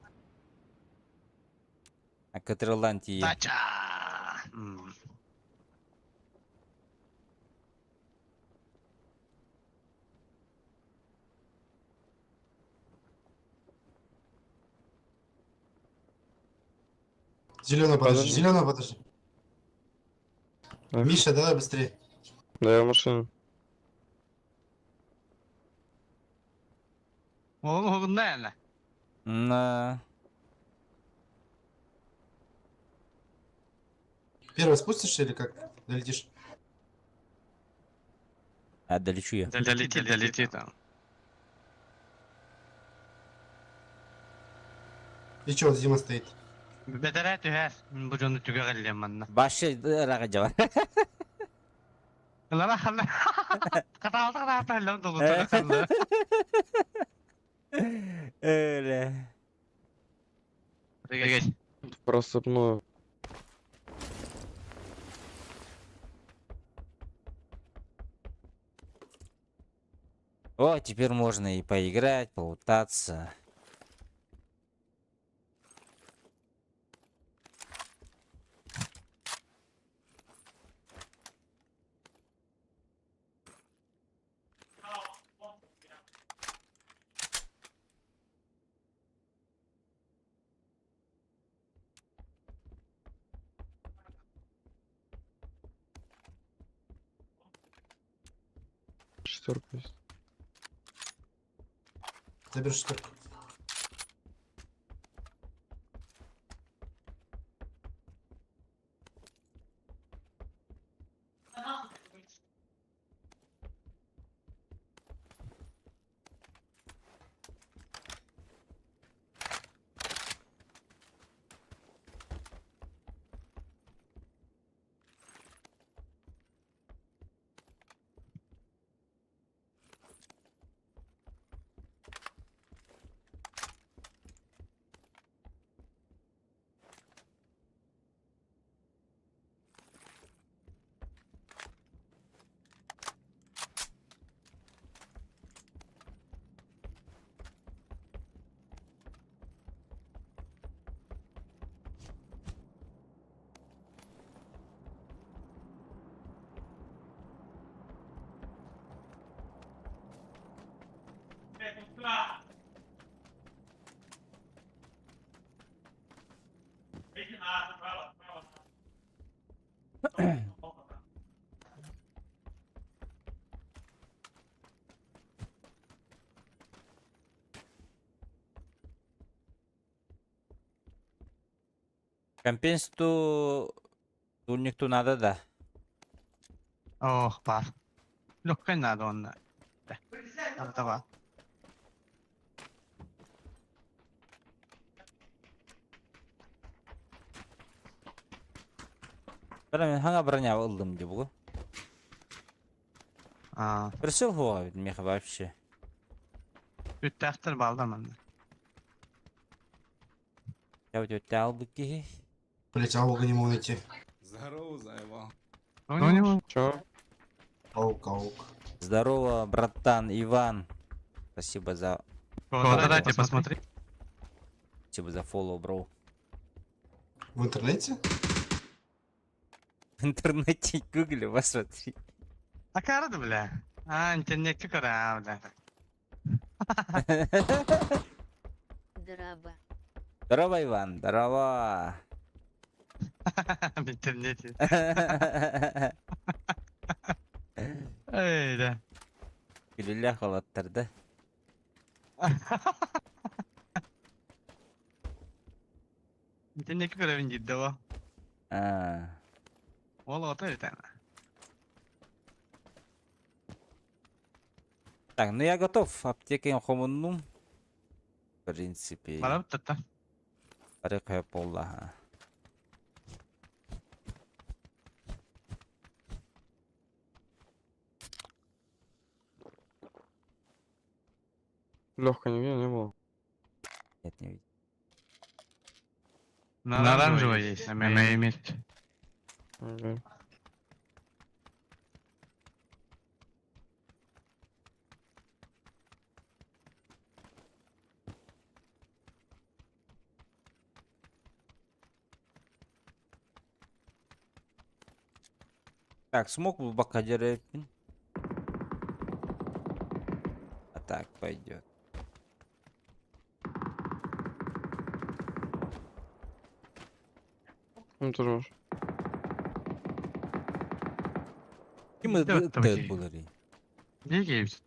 B: Кытырыллан тиийэн.
C: Тача. М.
I: Зеленый подожди,
H: Подожди.
I: зеленый подожди.
H: Ах.
I: Миша, давай быстрее.
H: Да, я в машине.
C: Ол оҕунна эн.
B: На.
I: Первый спустишься или как? Долетишь?
B: А, долечу я.
C: Долети, долети там.
I: И чё, вот Дима стоит?
C: Бэдэрэ түһэр. Бу дьону түгэҕэллиэм манна.
B: Башы ыраҕа дьабар.
C: Лара ханна. Катаалта катаалта эллэм долутара ханна.
B: Öyle.
C: Прыгай.
H: Просыпную.
B: О, теперь можно и поиграть, поутаться.
H: Шестерка есть.
I: Заберешь шестерку.
B: Компенс ту дульник ту надо да.
C: Ох, баар. Легкай надо онно. Артава.
B: Бара мен хаҥа броня ыллым дии бугу.
C: Аа,
B: Присел хуа меха вообще.
C: Үттээхтэр бааллар манна.
B: Я вот өттө албыт киһи.
I: Блять, аука не могу найти.
D: Здорово, заебал.
C: Ну, не могу.
H: Чё?
I: Аук, аук.
B: Здорово, братан Иван. Спасибо за
C: Дайте посмотри.
B: спасибо за follow, bro.
I: В интернете?
B: В интернете гугле посмотри.
C: А карда, бля. А, интернетке кара, бля.
A: Драба.
B: Здорово, Иван, здорово.
C: В интернете. Эй, да.
B: Күлүлээх уолаттар да.
C: Интернетке көрөбүн диир да
B: А,
C: Ол оҕото эбит
B: Так, ну я готов. Аптека хомуннум. В принципе.
C: Барабыт татта.
B: Барык буолла.
H: Легко нигде не было.
B: Нет, не видел.
C: На оранжевой есть, на моей месте.
H: Окей.
B: Так, смог бы бакадеры. А так пойдет.
H: Ну тоже можешь.
B: Ким
C: Да,
B: это
C: там окей.
B: булари?
C: Биге эбит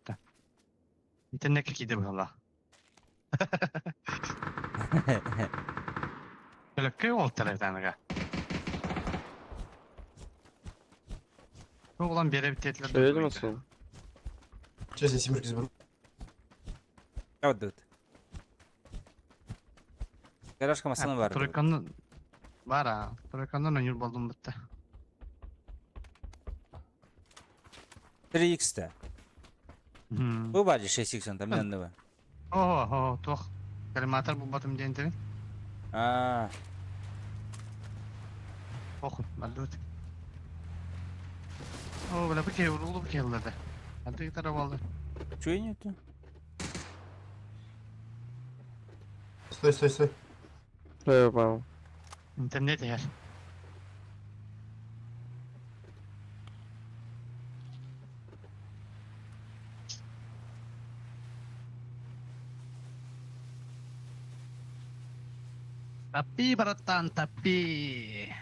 C: Интернетке киирдэ буолла. Лөккөй уолтар эбит аныга. Оҕолон биэрэ битиэтилэр.
H: Что, едем отсюда?
I: Сейчас я семерки заберу.
B: Вот тут. Гаражка масана бар.
C: Тройканы бар а. Тройкандан өнүр болдум битте.
B: 3x-та. Бу баар 6x он там нанныба.
C: Оо, оо, туох. Коллиматор булбатым диэн этэбин.
B: А,
C: Ох, бардыбыт. Оо, бля, бу киһи урулу бу киһи Аты гитара болды.
B: чё нету?
I: Стой, стой, стой.
H: Да, я понял.
C: Интернет иһэр. Tapi, братан, tapi.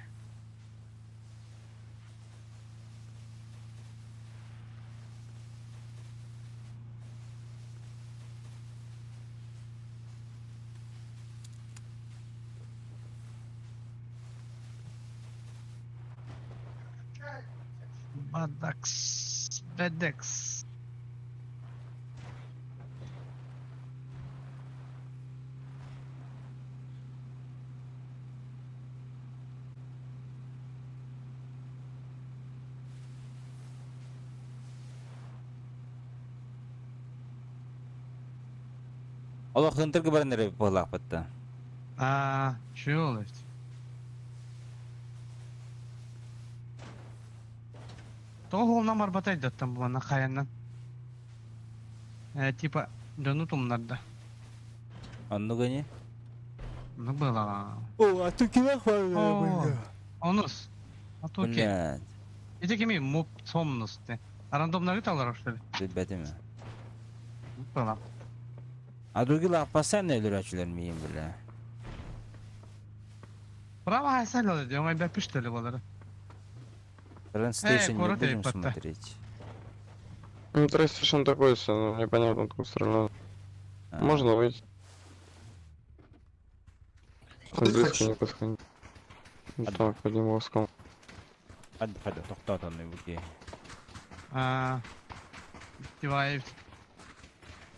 C: Бадакс, Бедекс.
B: Олох ынтыргы баран эрэ буолаахпытта.
C: А, чё ол эбит? Тоҕо уолунан барбатай даттан булана хайаннан. Э, типа, дьону тумнарда.
B: Оннук ини.
C: Ну было.
B: О, а tu кимэх
C: О, Онус. А то окей.
B: Блядь,
C: Ити кими моб сомнус те. А рандомнары талар что ли?
B: билбэтим.
C: Было.
B: А другилар постоянно өлөрөөчүлөр миин бля.
C: Браво, хайсал олар диэн, ой бэппиштели болары.
B: Train Station не
C: корот
B: будем
C: эйпатта.
B: смотреть.
H: Ну, трасс совершенно такой себе, ну, непонятно, откуда стреляют.
B: А,
H: Можно выйти.
I: Куда ты
H: Близко
I: хочешь?
H: не подходить. Так, одним глазком.
B: Хадда хадда тохтоотоннуй бу киһи.
C: А, Тиваев.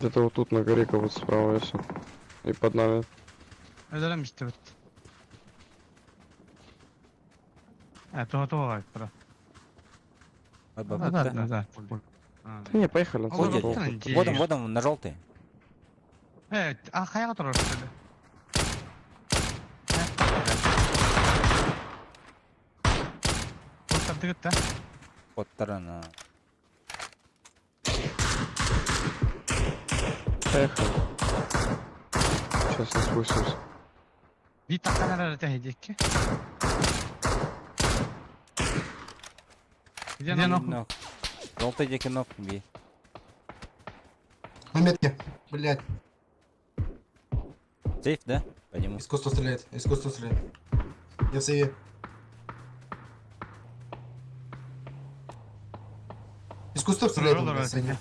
H: Где-то вот тут на горе как будто справа и все. И под нами.
C: Өлөрөн истибит. Э, туга туга айтпыра.
B: Да,
C: Да, да, да.
H: Да не, поехали.
C: Ол
B: Ходит.
C: оттон
B: Вот он, вот он, на желтый.
C: Э, а хайга турар что ли?
B: Оттарана.
H: Поехали. Сейчас не спустимся.
C: Bir takkan arada hediyeki. Где нахуй?
B: Ног. Желтый диэки ног би.
I: На метке. Блядь,
B: Сейф, да? По нему.
I: искусство стреляет, искусство стреляет. Я в сейве. Искусство стреляет, он, блядь, средний.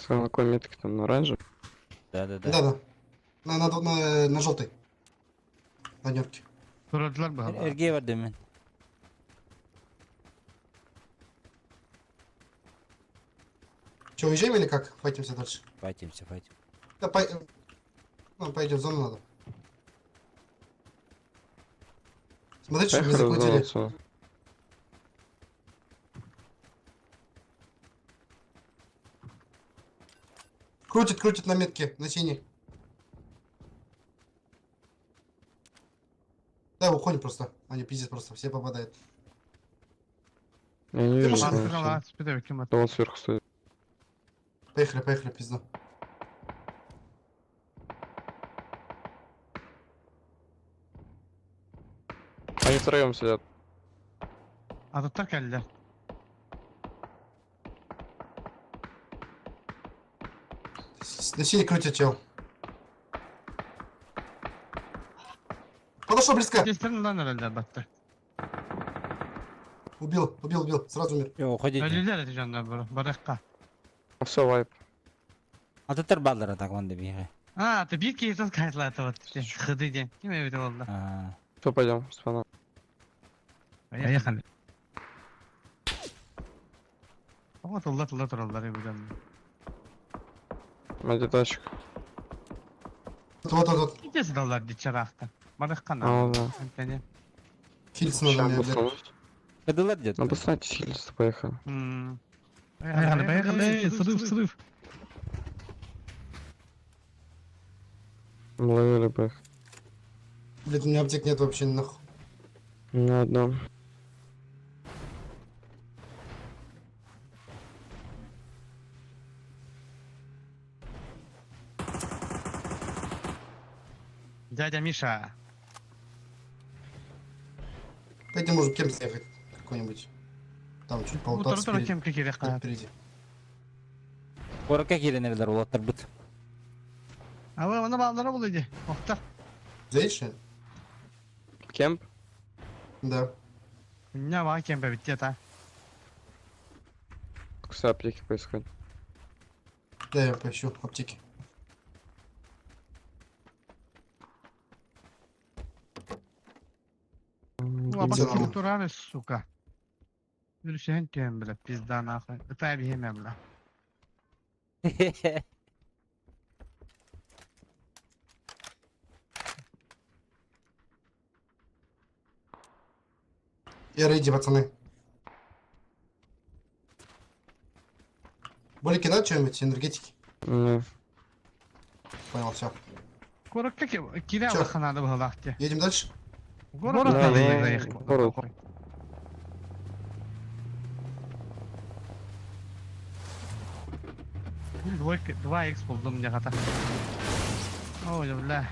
H: На какой метке там? На оранжевой?
B: Да, да, да.
I: Да-да. На желтый. На дневке.
C: Durdular bu.
B: Эргиэ бардым мин.
I: Че, уезжаем или как? Файтимся дальше.
B: Файтимся, файтим.
I: Да, ну, пойдем, в зону надо. Смотрите, чтобы не
H: Поехали в зону
I: закрутили.
H: отсюда.
I: Крутит, крутит на метке, на синий. Да, уходим просто. Они пиздец просто, все попадают.
H: Я не вижу.
I: машину
H: конечно. Да он сверху стоит.
I: Поехали, поехали, пизда.
H: Они втроем сидят.
C: Adaptar geldiler.
I: На синий крутит чел. Подошел близко.
C: Geçtirin lan herhalde battı.
I: Убил, убил, убил. Сразу умер.
B: Йо, уходите.
C: Ölüler edeceğim bunu. Baraka.
H: Все, вайп.
B: Атыттар баллара так вон дебиге.
C: Ha, bir kez kayıtlar tabii. Hıdı diye. Kim evde oldu?
B: А,
H: Все, пойдем, спана.
C: Поехали. Ama tulla tulla turallar evden.
H: Где тачка?
I: Вот, вот, вот.
C: Gidesi dallar diçerakta. Baraka
H: А,
C: na.
H: да.
C: Seni.
I: Хильц надо
H: Сейчас
I: мне, блядь.
H: обоснусь.
B: Кыдылар где-то.
H: Ну, поставьте хильс, поехали.
C: Поехали, поехали. Срыв, срыв.
H: Ловили бы их.
I: Блядь, у меня аптек нет вообще, нахуй.
H: На одном.
C: Дядя Миша.
I: Пойдем, может, кем заехать какой-нибудь. Там чуть
C: Bu
I: полутаться
C: turu
I: впереди.
C: kim kekeri
I: Да, впереди.
B: Коракка кииренерлер улаттар быт.
C: Ama onu bağlara buluydu. Okta.
I: Заедешь? нет?
H: Кемп?
I: Да.
C: Ne var kempe bitti ta.
H: Все аптеки поискать.
I: Да, я поищу аптеки.
C: Ulan
I: Güzel
C: bak
I: ama.
C: kim durar сука. Yürüyüşen diyorum bile pizdan ahı. Öte bir yemem la.
I: Я рейди, пацаны. Болики надо что-нибудь? Энергетики?
H: Не.
I: Понял, все.
C: Korkak ki kire
I: Чё?
C: alakanadı bu halakti.
I: Едем дальше?
C: Город
H: Да,
C: надо
H: да,
C: заехать.
H: город.
C: Двойка, 2x buldum ne kadar. Ой, бля.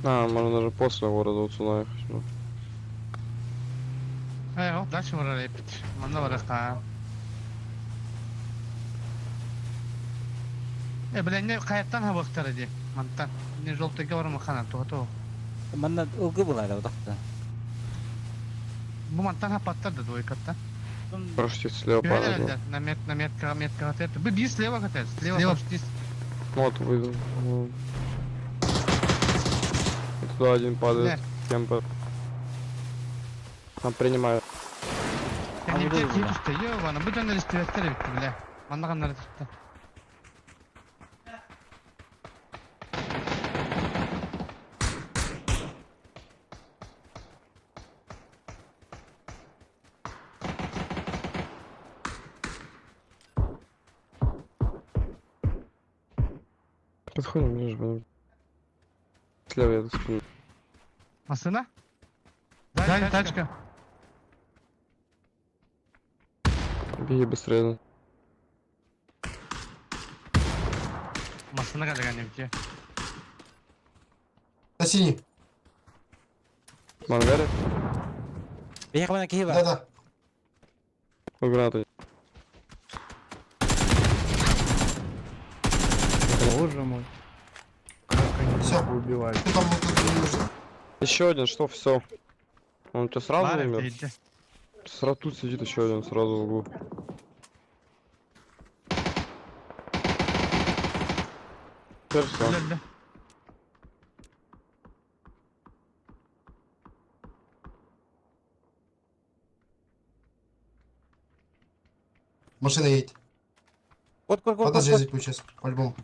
H: А, можно даже после города вот сюда ехать. ну.
C: Эй, вот дальше var repit. Manda var ha. E бля, не каяттан хабактар иди. Мантан. Не желтый говор махана, то то.
B: Манна ылгы булар удакта.
C: Bu мантан хапаттар да двойкатта.
H: Прошли слева падали.
C: Güzel На мет, на метка, метка катет. Bu bir слева катет. Слева, слева.
H: Вот, выйду. Ну. туда один падает. Кемпер. Там принимаю.
C: Кэннибитигэр киһи түстэ. Йоо, бу дьоннор истибэттэр эбит бile. Манна ханнара түстэ.
H: Подходим ближе, будем. Слева я тут спину.
C: Массыына? Сзади тачка.
H: Беги быстрее.
C: Массыына кэллэ кэннибитигэр.
I: На синий.
H: В ангаре?
B: Биһиэхэ манна киһи баар.
I: Да-да.
H: У гранаты.
J: Боже мой. Как они
I: Всё.
J: меня убивают.
I: Ты там вот это не нужно.
H: Еще один, что все? Он у тебя сразу
C: Баар
H: умер?
C: эбит, илдьэ.
H: Сразу тут сидит еще один, сразу в углу. Теперь всё.
C: Өллө.
I: Машина едет.
B: Вот, вот, вот,
I: Подожди,
B: вот.
I: я здесь сейчас, по-любому.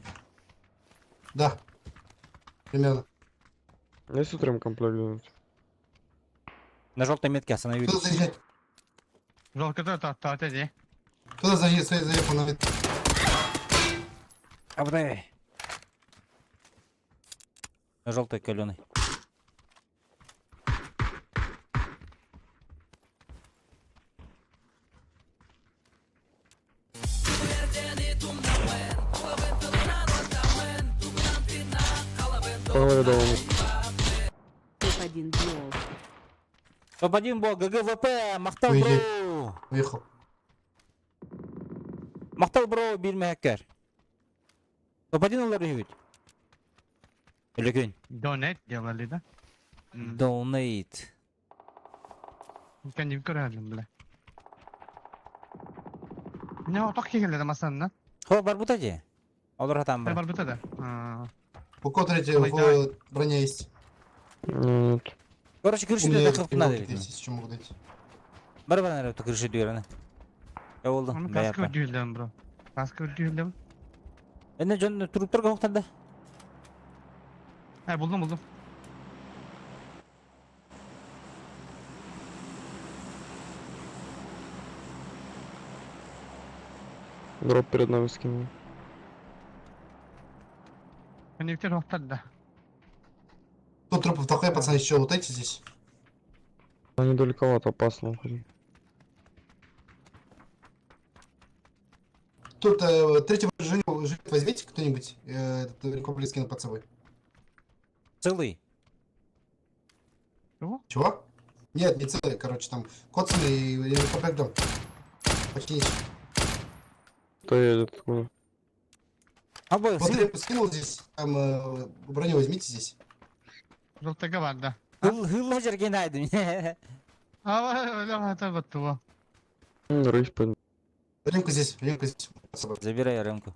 I: Да. Примерно.
H: Есть утром комплект где-нибудь?
B: На желтой метке остановились.
I: Кто заезжает?
C: Жолката тааттаата дии.
I: Кто заезжает? Заехал на вид.
B: Абдай. На желтой каленой.
H: По голове дал ему.
A: Топ-1 Биол.
B: Топ-1 был ГГВП, Махтал
I: Уйди.
B: бро!
I: Уехал.
B: Махтал бро, биир мэһэккэр. Топ-1 олар үһүбүт. Өлөкүн.
C: Донет делали, да? М.
B: Donate.
C: Кэннибит көрөһөллүм бile. Не отох киһилэрэ массыына.
B: Хо, барбыта дии. Олор хатаан бар.
C: Барбыта да. Аа.
I: У кого третья
C: Давай, давай.
I: броня есть?
H: Нет.
B: Короче,
I: У
B: крышу
I: меня
B: да хыпна
I: пилотки
B: дебит.
I: есть, если что могу дать.
B: Бар бар нары крышу дүйрәне. Я болду.
C: Оны каска үрдүллэм бро. Каска үрдүллэм.
B: Эне жон туруптарга хоктанда.
C: Ә, булдум булдум.
H: Дроп перед нами скинул.
C: Кэннибитигэр хоктар да.
I: Тут трупов такой, пацаны, еще вот эти здесь.
H: Они далековато, опасно уходим.
I: Тут третьего жилет возьмите кто-нибудь. Этот ремкомплект скину под собой.
B: Целый.
C: Чего?
I: Чего? Нет, не целый, короче, там коцаны и ремкомплект дом. Починить.
H: Кто едет? Откуда?
B: Абой,
I: Вот репу скинул здесь, там броню возьмите здесь.
C: Жолтага бар да.
B: Хылла жерген айдым.
C: Аа, өлө хата баттуа.
H: Рысь под...
I: Ремку здесь под собой.
B: Забирай ремку.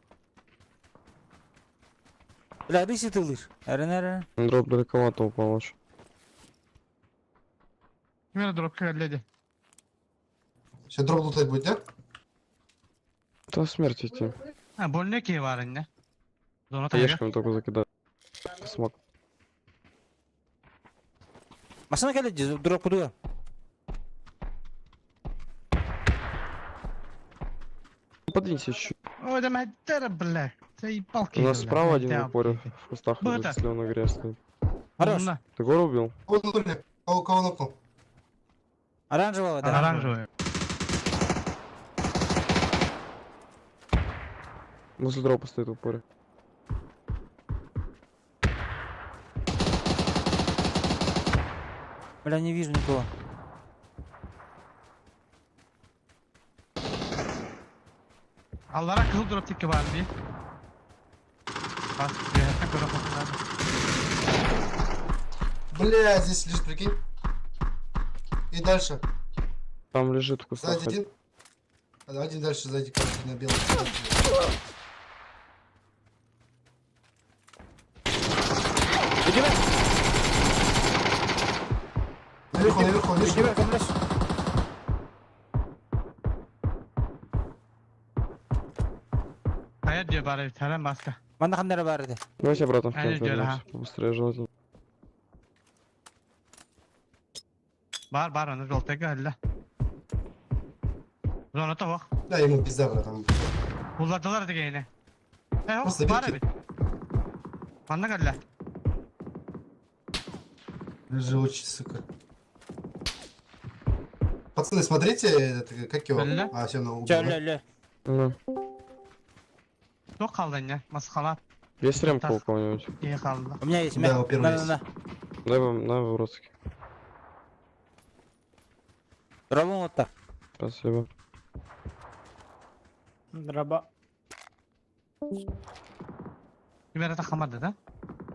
B: Бля, рыси ты лыж. Әрен, әрен.
H: Дроп далековато упал очень.
C: Кимere дроп кэллэ
I: Сейчас дроп лутать будет, да?
H: Да смерть идти.
C: А, больной киһи бар инне. Зона тайга.
H: Ешками только закидать. Смог.
B: Машина келе, дроп кудуга.
H: Подвинься чуть.
C: Ой, да мэтэр, бля. Ты палки.
H: У нас справа один в упоре в кустах
C: Был
H: лежит,
C: это?
H: слева на горе стоит.
B: Хорош.
H: Ты гору убил?
I: Кого нокнули? Кого нокнул?
B: Оранжевого, да.
C: Оранжевый.
H: Возле дропа стоит в упоре.
B: Бля, не вижу никого.
C: Аллара кызыл дроп тикки бар дии. Бас, бэйэтэ көрө хохтар.
I: Бля, здесь лежит, прикинь. И дальше.
H: Там лежит в кустах.
I: Сзади один. Один дальше сзади, короче, на белом.
B: Убивай!
I: Наверху, наверху, видишь?
B: Тебе көмөлөс.
C: Хайа диye бары таран баска.
B: Манна ханнара бар edi.
H: Давайте обратно в
C: Они
H: кемп
C: делают,
H: вернемся. Побыстрее желательно.
C: Бар бар onu жолтайга алла. Зона тоқ.
I: Да, ему пизда, братан.
C: Улардылар дегені. Э,
I: Просто
C: бар
I: бери.
C: эбит. Манна кэллэ.
I: Живучий, сука. Пацаны, смотрите, этот, как его?
C: Бля.
I: А, все, на убил.
B: Чө
I: да?
B: лө лө.
H: Да.
C: Тоқ қалды не? Масқалап.
H: Есть ремка
C: Так.
H: у кого-нибудь?
C: Не қалды.
B: У меня есть.
I: Да, у первого
B: На,
I: есть.
B: на, на.
H: Дай вам, на, Вроцкий.
B: Ролун вот так.
H: Спасибо.
J: Дроба.
C: Кимер тақамады да?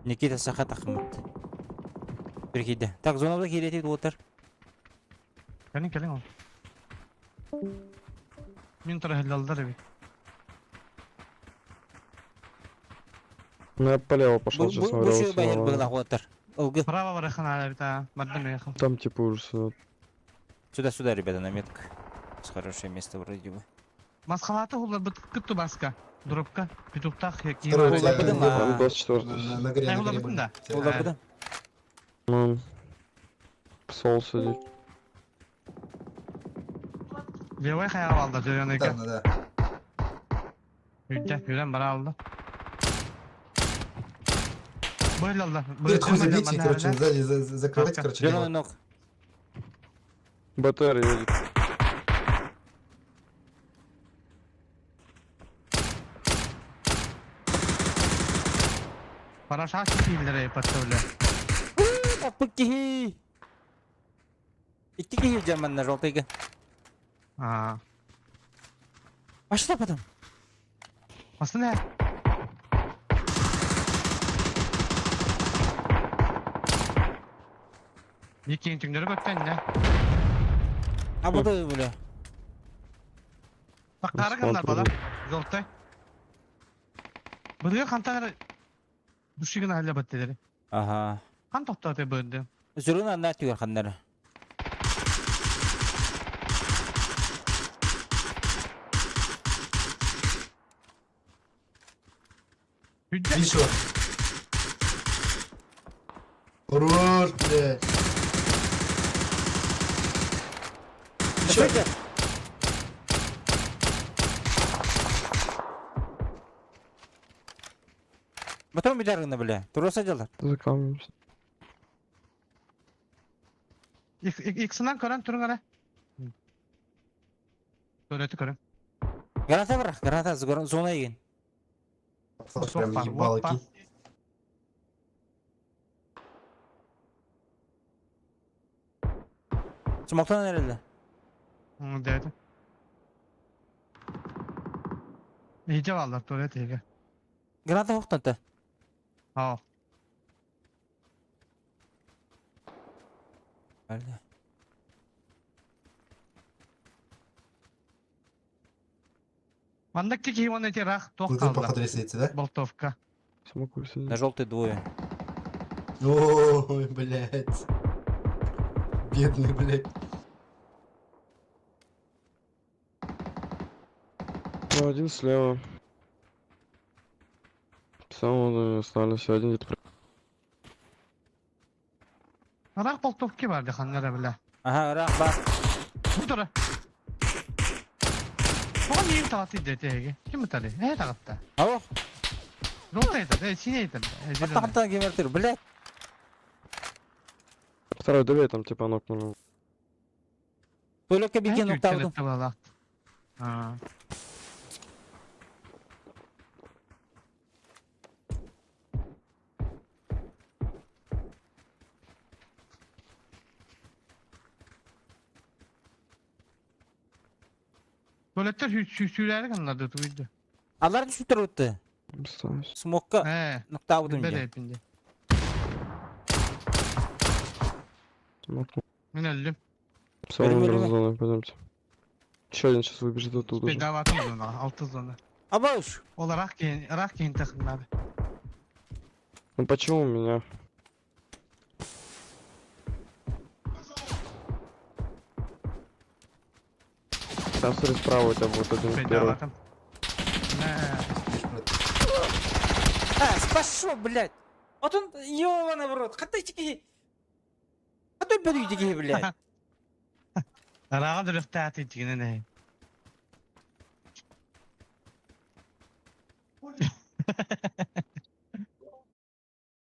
B: Никита Сахат Ахмат. Прикиде. Так, зонада киретит отыр.
C: Кэлин кэлин ол. Мин тұра хілдалдар эбит.
H: Ну я полево пошел,
B: Бу
H: честно
B: бу
H: говоря.
B: şu байыр
H: вот
B: быгла отыр. Ылгы.
C: Право барахан ала бит а. Бардым ехал.
H: Там типа уже сидят.
B: Сюда, сюда, ребята, на метку. Хорошее место вроде бы.
C: Масқалаты олар бит күтті баска. Дропка. Петуқтақ
I: Второй
B: Улар
I: у тебя
B: быдым,
I: на,
B: а.
H: Там 24
I: на, на горе,
C: Ай,
I: на
C: улар
I: горе
C: бытын
I: были.
C: да.
B: Улар
C: А.
B: быдым.
H: Ну, Сол сидит.
C: Левай қаяғы алды зеленый
I: Да, да, да.
C: Үйде, үйден бара алды. Бөйл алды.
I: Блядь, хуй забейте, короче, сзади закрывайте, короче. лево.
B: Зеленый ног.
H: БТР едет.
C: Параша кийлері патшаулы.
B: Аппы Икки кихи жаманна жолтайга.
C: А.
B: Пошла потом.
C: Басты не? Екең түңдері көттен не?
B: А буду бля.
C: Бақтары кімдер бала? Жолтай. Бұдығы қантан Душигін әлі баттелері.
B: Ага.
C: Қан тоқтаты бөді.
B: Зеленый ана түгер ханнары.
C: Үйде.
I: Видишь его? Хорош, блядь. Еще.
B: Потом бидаргына бля. Туроса жалар.
H: За камнем.
C: Иксынан көрін тұрың әлі. Көреті көрін.
B: Граната бар, граната зона еген.
I: Прям
C: Опа,
I: ебало,
C: опа.
I: кинь.
B: Смоктан эрелде.
C: Деді. İyice vallar tuvalet iyice.
B: Граната хоқтан та.
C: Aa.
B: Бля.
C: Мандак тики вон эти рах
I: Ну
C: тоқ
I: тут
C: қалды.
I: походу ресается, да?
C: Болтовка.
H: Смогу сидеть.
B: На желтый двое.
I: Ой, блядь. Бедный, блядь.
H: Ну, один слева. Самого остались, один где-то
C: Рах болтовки бар деханнара біле.
B: Ага, рах бар.
C: Bu tara. Оған нең тағаты деді әге. Кім ұтады? Ә тағатты.
B: Ау,
C: Жолта айтады, ә, сен айтады.
B: аттан кемертір, блядь.
H: Второй добей, там типа нокнул.
B: Туалекке бикен октавдым.
C: А. Tuvaletler sürerek anladı duydu.
B: Алар түсіп өтті.
H: Осталось.
B: Смокка
C: He.
B: ноктавдым
C: Ben
B: же.
C: hepinde.
H: Нокнул.
C: Ben öldüm.
H: Сам
B: Бери,
H: умер
B: бери,
H: за зоной, пойдемте. Еще один сейчас выбежит оттуда же.
C: Bedava atım zona, altı zona.
B: Абауш.
C: Olarak giyin, rak giyin takımları.
H: Ну почему у меня? Там смотри, справа у тебя будет один первый.
C: Пейдалатым. Мә.
B: А, спасшо, блядь! Вот он, ёбаный в рот, хатайчики! Хатай бөрүйдіге, блядь!
C: Араға дүріқті тигенен әй.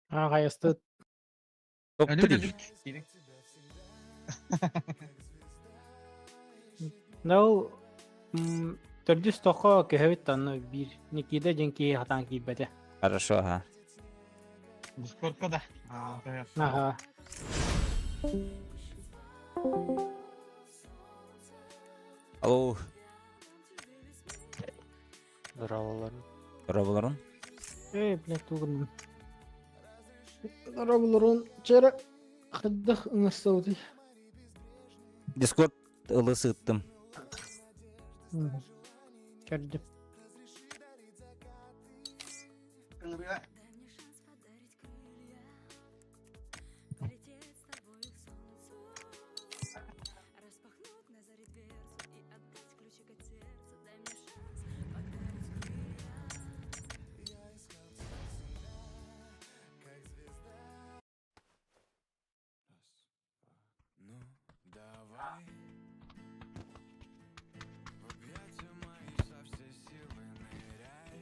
J: Ағайысты
B: Топ-3.
J: Да ол төрдүс тоқо көһөбүт танны бир Никита ден кии хатан киирбэтэ.
B: Хорошо, ага.
C: Дискордка да.
J: Аха.
B: Алло,
K: Здраволарын.
B: здорово,
J: Эй, блядь, тугун. Робулорун чера хыддах ыңырсауды.
B: Дискорд ылысыттым.
J: Көрдүм.
D: Ну, давай В объятия мои со всей силы ныряй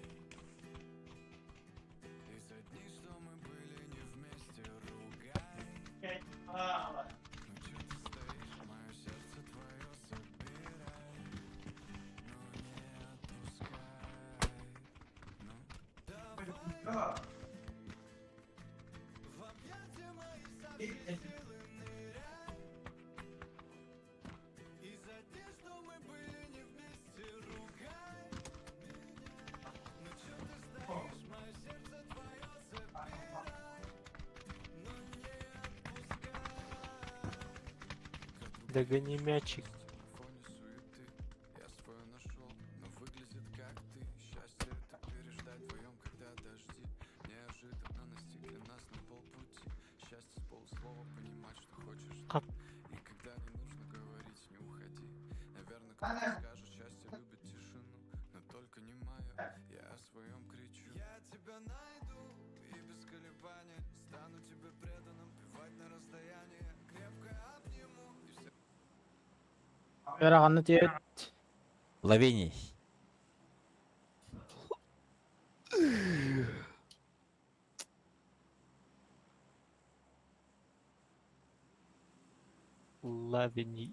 D: И за дни, что мы были не вместе, ругай Ну чё ты стоишь, мое сердце твое забирай Но не отпускай Ну, давай В объятия мои со всей силы ныряй И за те, что мы были не вместе, ругай меня. Ну чё ты стоишь, мое сердце твое забирай, но не отпускай.
K: Догони мячик.
D: В фоне суеты я свое нашел, но выглядит как ты. Счастье это переждать вдвоем, когда дожди неожиданно настигли нас на полпути. Счастье с полуслова понимать, что хочешь ты.
K: Кап.
D: И когда не нужно говорить, не уходи. Наверное, кто-то скажет, счастье любит тишину, но только не мое. Я о своем кричу. Я тебя найду и без колебаний стану тебе преданным, плевать на расстояние. Крепко обниму и все.
J: Ыраҕанны тиэт.
B: Лавений.
K: Лавини.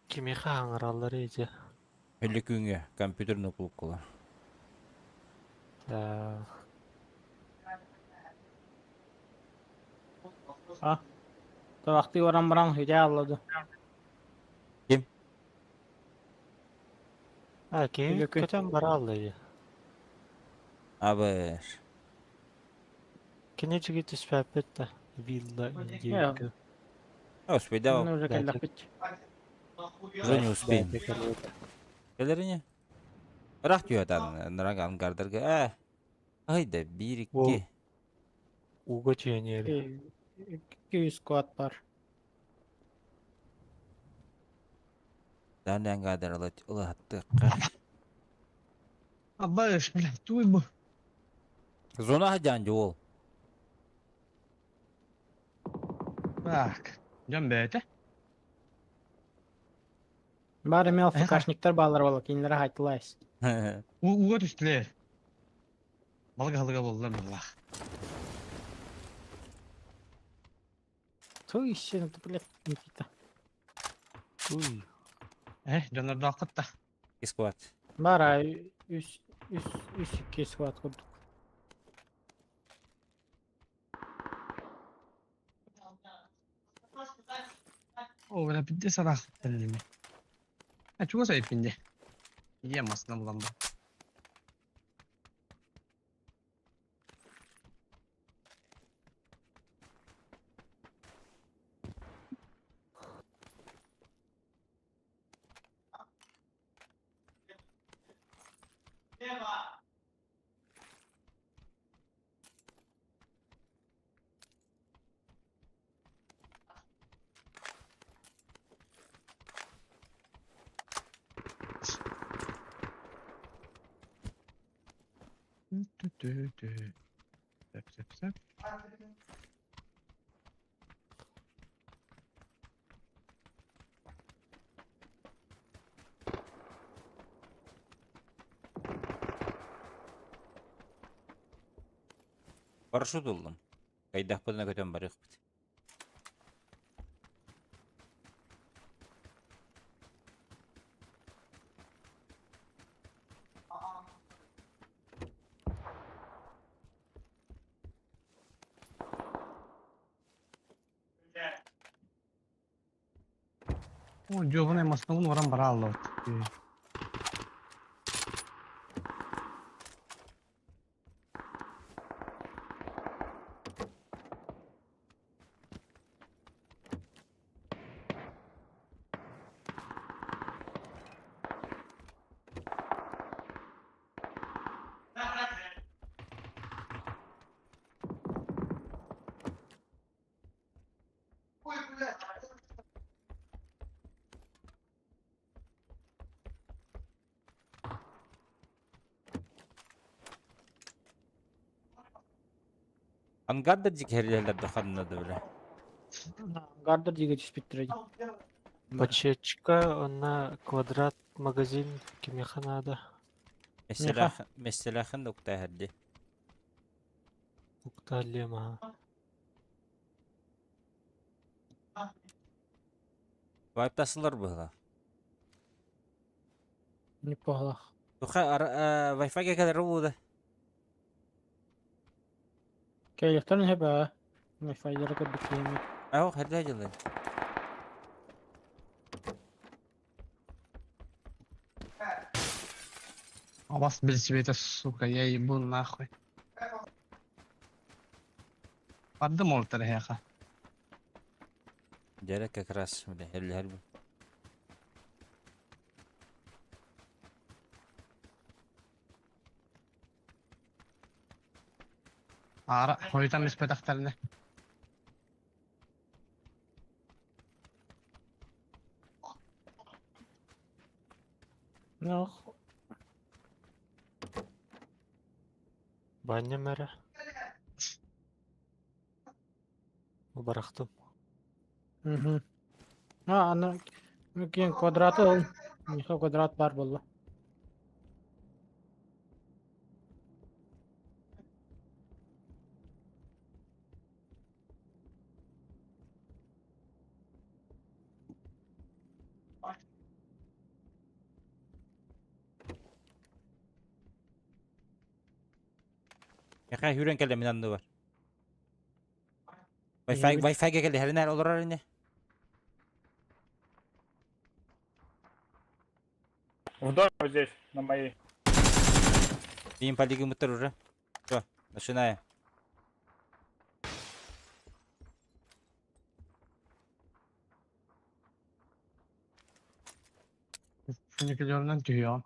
K: Кимиха аңыраллар эти.
B: Өлі күнге компьютерный клуб кыла.
K: Да.
J: Табакты баран баран хүдэ аллады.
K: А, ким
J: Үлөкөй.
K: көтөн бараллы.
B: Абыш.
K: Кини жиги түспәппет да. Вилла индейка.
B: Успей, да,
J: Оны уже
K: Да,
J: кэллэхпит.
B: уже не успеем. Келерине? Рах түйетан, ныраг ангардырга. Ә. Айда, бир,
K: О.
B: икки.
K: Уго түйенери.
J: Күйүс куат бар.
B: Дан ангардыр ылаттык.
C: Абыш, блядь, туй бу.
B: Зона хадян жол.
C: Так. Жан бәйті.
J: Бар эме
C: Эха.
J: ФКшниктер баалар бола кинилere хайтылайс.
C: Уға түстілер. Балға халыға болдылар бұллах.
J: Туй ищи, ну ты, блядь, Никита.
K: Уй.
C: Э, жанарды ақытта.
B: Искват.
J: Бар а үс үс үс икки скват курдук.
C: О, бля, пидде сарақ тілдеме. А, чуға сайып пинде. Ие, масына бұлан ба. Тü-тü-тü. Сөп, сөп, сөп.
B: Парашют ыллым. Кайдахпытына көтөн барыахпыт.
C: О, дьуобунай мастабын уоран бара аллабыт.
B: Ангар дик херлелер ханна да бля.
J: Гардер диге түспүттэр дии.
K: Бачечка, она квадрат магазин кимиэхэ наада?
B: Месселәхин укта херди.
K: Укталлием аха.
B: Вайптасылар быһла.
J: Не похлах.
B: Туха Wi-Fi кэлэр бууда.
J: Кэлиэхтэрин сөп ээ. Wi-Fi-дары көрбүт киһи.
B: Аох хердэ дьылы.
C: А вас билсибэтэ, сука, я ебу нахуй. Бардым ол эһиэхэ.
B: Дьэрэ как раз бля херлэһэр бу.
C: Аара хойутан испэтэхтэринэ.
J: Ох,
K: Банням эрэ. Барахтым.
J: Мгм. А, аны киэн квадраты ол. Миха квадрат бар буолла.
B: Яха хүрен кэлэ мин анны бар. Wi-Fi Wi-Fi кэлэ херинер олорор ини.
L: В доме вот здесь, на моей.
B: Им полигымыттар уже. Все, начинаем.
C: Фуникулерынан түһүөҕүм.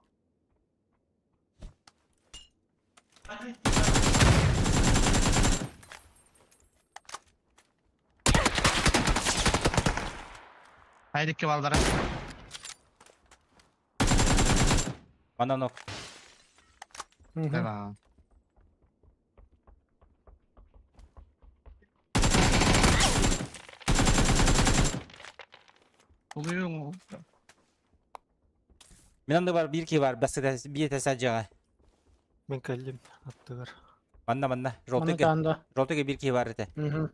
C: Хайдикки балдара.
B: Манан ок.
C: Давай. Oluyor
B: Мин анны бар бир ки бар баста бир тесаджага.
K: Мин кэллим аттыгар.
B: Манна манна
J: Маны
B: желтыйга
J: таанда.
B: желтыйга бир ки бар этэ.
J: Мгм.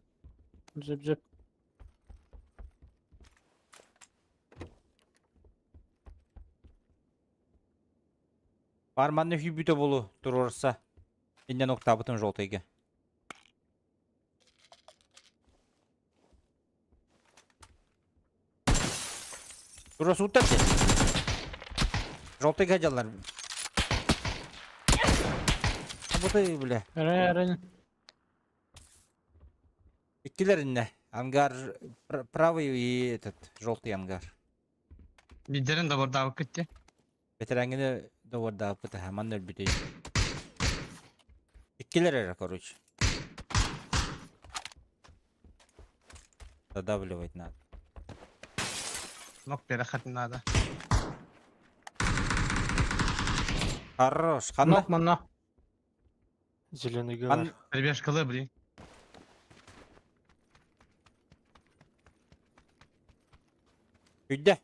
J: Зып-зып.
B: Бар манна хүбүтэ болу турурса. Иннен октабытын желтыйга. Турасы уттар те. Желтыйга жаллар. Абыты бля.
J: Эрэ эрэ.
B: Иккилер инне. Ангар правый и этот желтый ангар.
C: Бидерин да бордаабыт кытты.
B: Ветерангene довардааппыт хаман өлбүтүй. Иккилер эрэ короче. Додавливать надо.
C: Нок перехать надо.
B: Хорош. Ханна?
J: Нок манна.
K: Зеленый
B: Ан
K: бар.
C: Прибежкалы, блин.
B: Үйде.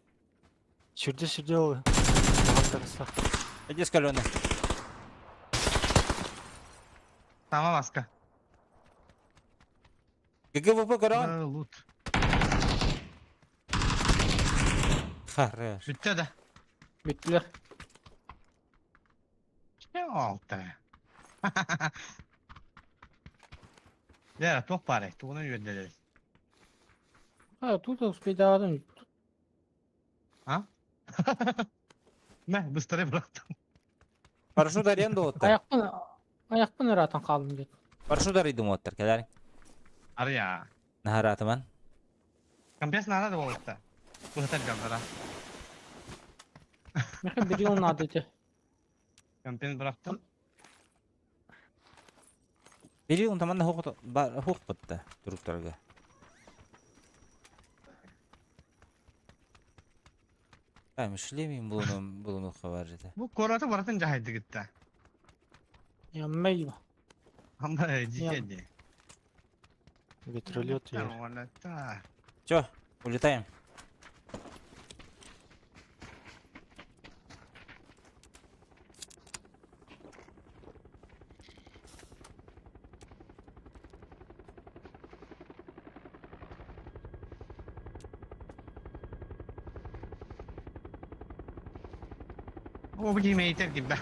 K: Сюрде сюрде ол.
B: Иди с калены.
C: Сама маска.
B: ГГВП көрөн.
C: Да, лут.
B: Хорош.
C: Бүттэ да.
J: Бүттүлэр.
C: Че алты. Дэ, туох баарай, тугунан үөрдэлэр.
J: А, тут успейдаадым.
C: А? Мэ, быстрее бырахтым.
B: Парашют аренда оттар.
J: Аяқпын аяқпын ыраатан хааллым диэт.
B: Парашют арыйдым оттар. Кэлэр.
C: Арыйа.
B: Наһаратыман.
C: Компьютер надо да болуқта. Быһытар дьоннора.
J: Меха бирил надо ити.
C: Компьютер бырахтым.
B: Бери онтаман хук бар хук бытта туруктарга. Ай, шлемин булуну булуну хабар жете.
C: Бу кораты баратын жахайды гитта.
J: Яммай.
C: Анда жике
K: Ветролет ер.
B: Чё, улетаем?
C: О, бу кимейтер gibi.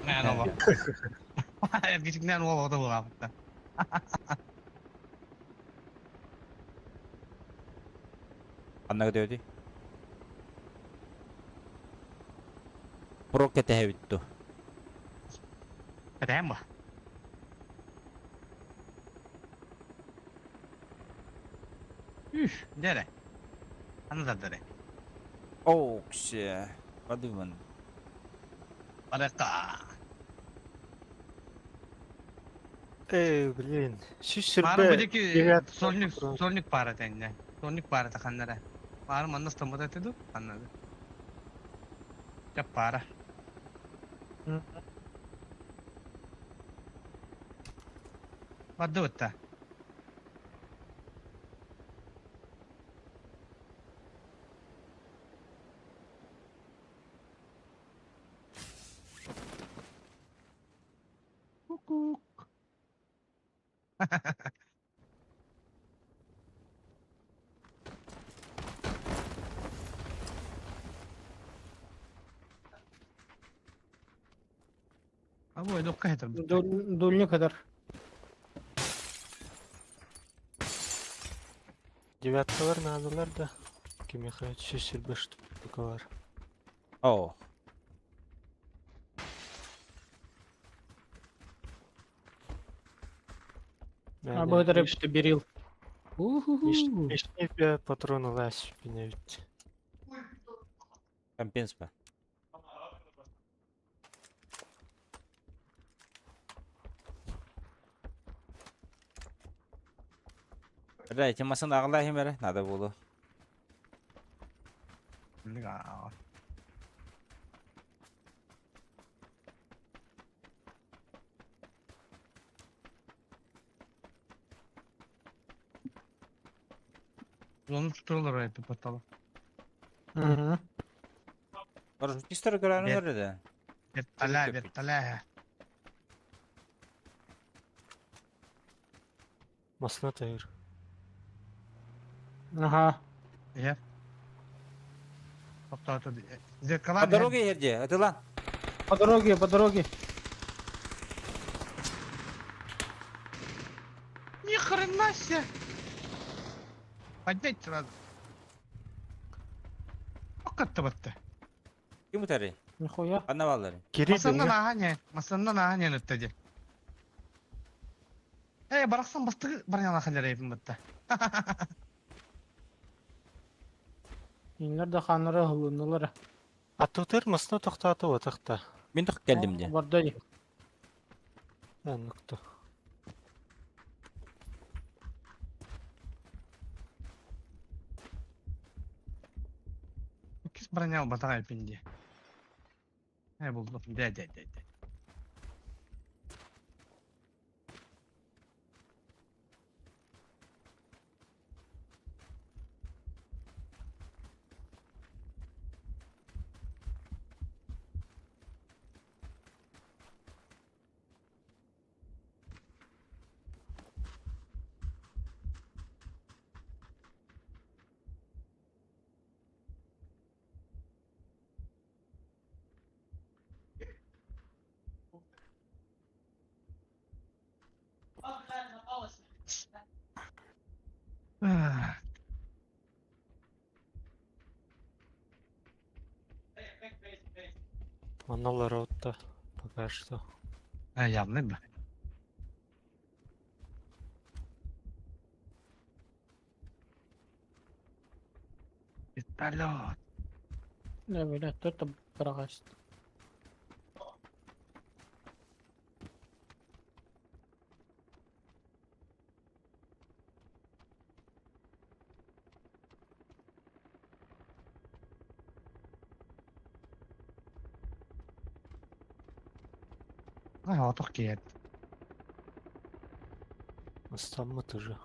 C: Нэн ола. Кичикнен ола ота була.
B: Анна көтөдү. Прокке тэһэбитту.
C: Этем ба. Үф, дере. Аны да дере.
B: Оуксе. Подуман.
C: Баракка.
K: Эй, блин. Сүз
C: Бары
K: сүрбе.
C: будеки
K: девятка
C: сольник
K: патрон.
C: сольник пара тенне. Сольник пара таханнара. Бары манна стамбата теду, аннады. Чап пара. Барды утта. Кук-кук. А бу эдокка хетер.
J: Дульник kadar.
K: Девяткалар надалар да. Кимеха сүз сүрбе штукалар.
B: О.
J: А благодаря что берил. Уху.
K: Лишний патрон лась пиневить.
B: Компенспа. Бля, эти масын ағылай хемері, надо было.
C: Onu tutuyorlar hep patala.
J: Hı.
B: Парашютистер көрәні
C: Бет.
B: көреді.
C: Вертоля,
B: Кеппит.
C: вертоля.
K: Масна тайыр.
J: Ага.
C: Yer. Топтатı. Зеркала.
B: По дороге ерде, это лан.
J: По дороге, по дороге.
C: Ни хрена себе. Поднять сразу. Окатты батты.
B: Ким утары?
J: Нихуя.
B: Анна баллары.
K: Кири
C: Масаннан ааня, масаннан ааня нүттеди. Эй, барақсан басты барняна халер эйпин батты.
J: Инлер да ханнары хылынылар.
K: Атутыр масна тоқтаты отақта.
B: Мен тоқ келдім де.
J: Барда ди.
K: Нукта.
C: Кис барнял батага эйпин ди. Эй, булду. Де, де, де, де.
K: Манна олоротто пока что.
C: А, явно бы. Вертолет.
J: Не, бля, кто-то быраҕаст.
C: Ай, отох киэт.
K: Ыстаммыт уже.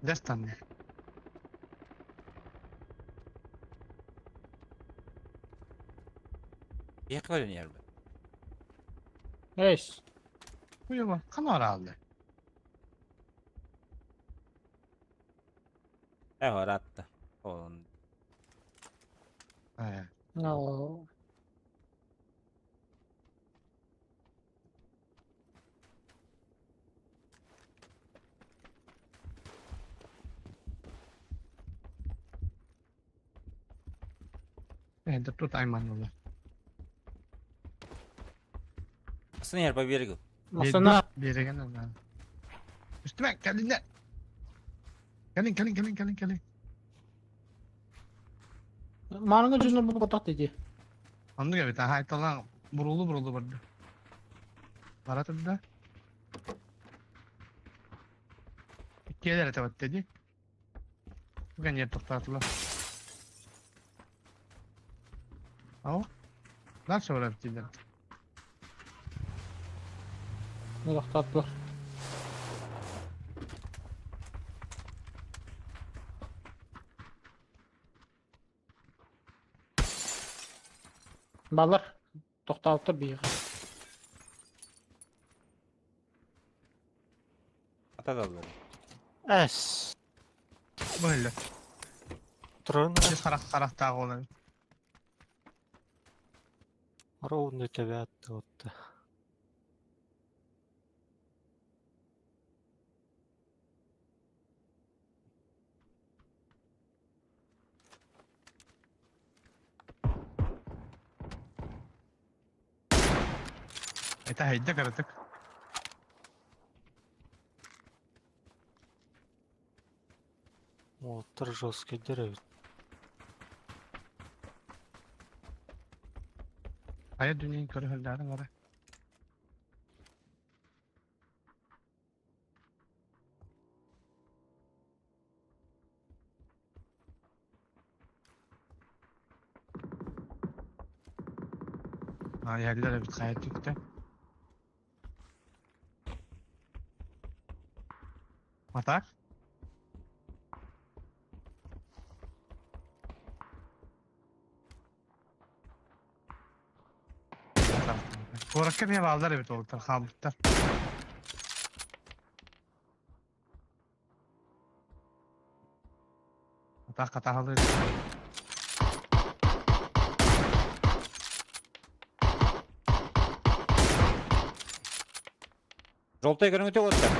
C: Дэстанны.
B: Киһи көрөн иһэр бу.
J: Эс.
C: Уйума, хана араалды.
B: Э, ыраатта. Ол
C: Э,
J: No.
C: Это тут айманула.
B: Асын иһэр по берегу.
J: Масына.
C: Береген ана. Үстүмэ, кэлинне. Кэлин, кэлин, кэлин, кэлин, кэлин.
J: Маарыҥҥа дьоннор бу ботах дии.
C: Оннук эбит, аха, айталаан бурулу-бурулу барда. Бара турда. Иккиэлэр этэ батта дии. Бүгэн тохтоотулар. Ау. Дальше барар дииллэр.
J: Тохтоотулар. Балар тохтоотур биһиэхэ.
B: Атадаллар.
K: Эс.
C: Быһыллар.
K: Туран
C: Үс харах харахтаах буолар.
K: ровно тебя оттуда.
C: Это хайда каратык.
K: Уоттар жесткий деревья.
C: Хайа дүнүйін көрүһүллээрин бара. А, иһэллэр эбит хайа түктэ. А так? Куоракка эмиэ бааллар эбит уолаттар хаалбыттар. Атах хатаһалыы.
B: Желтый көрүҥүтэ уоттар.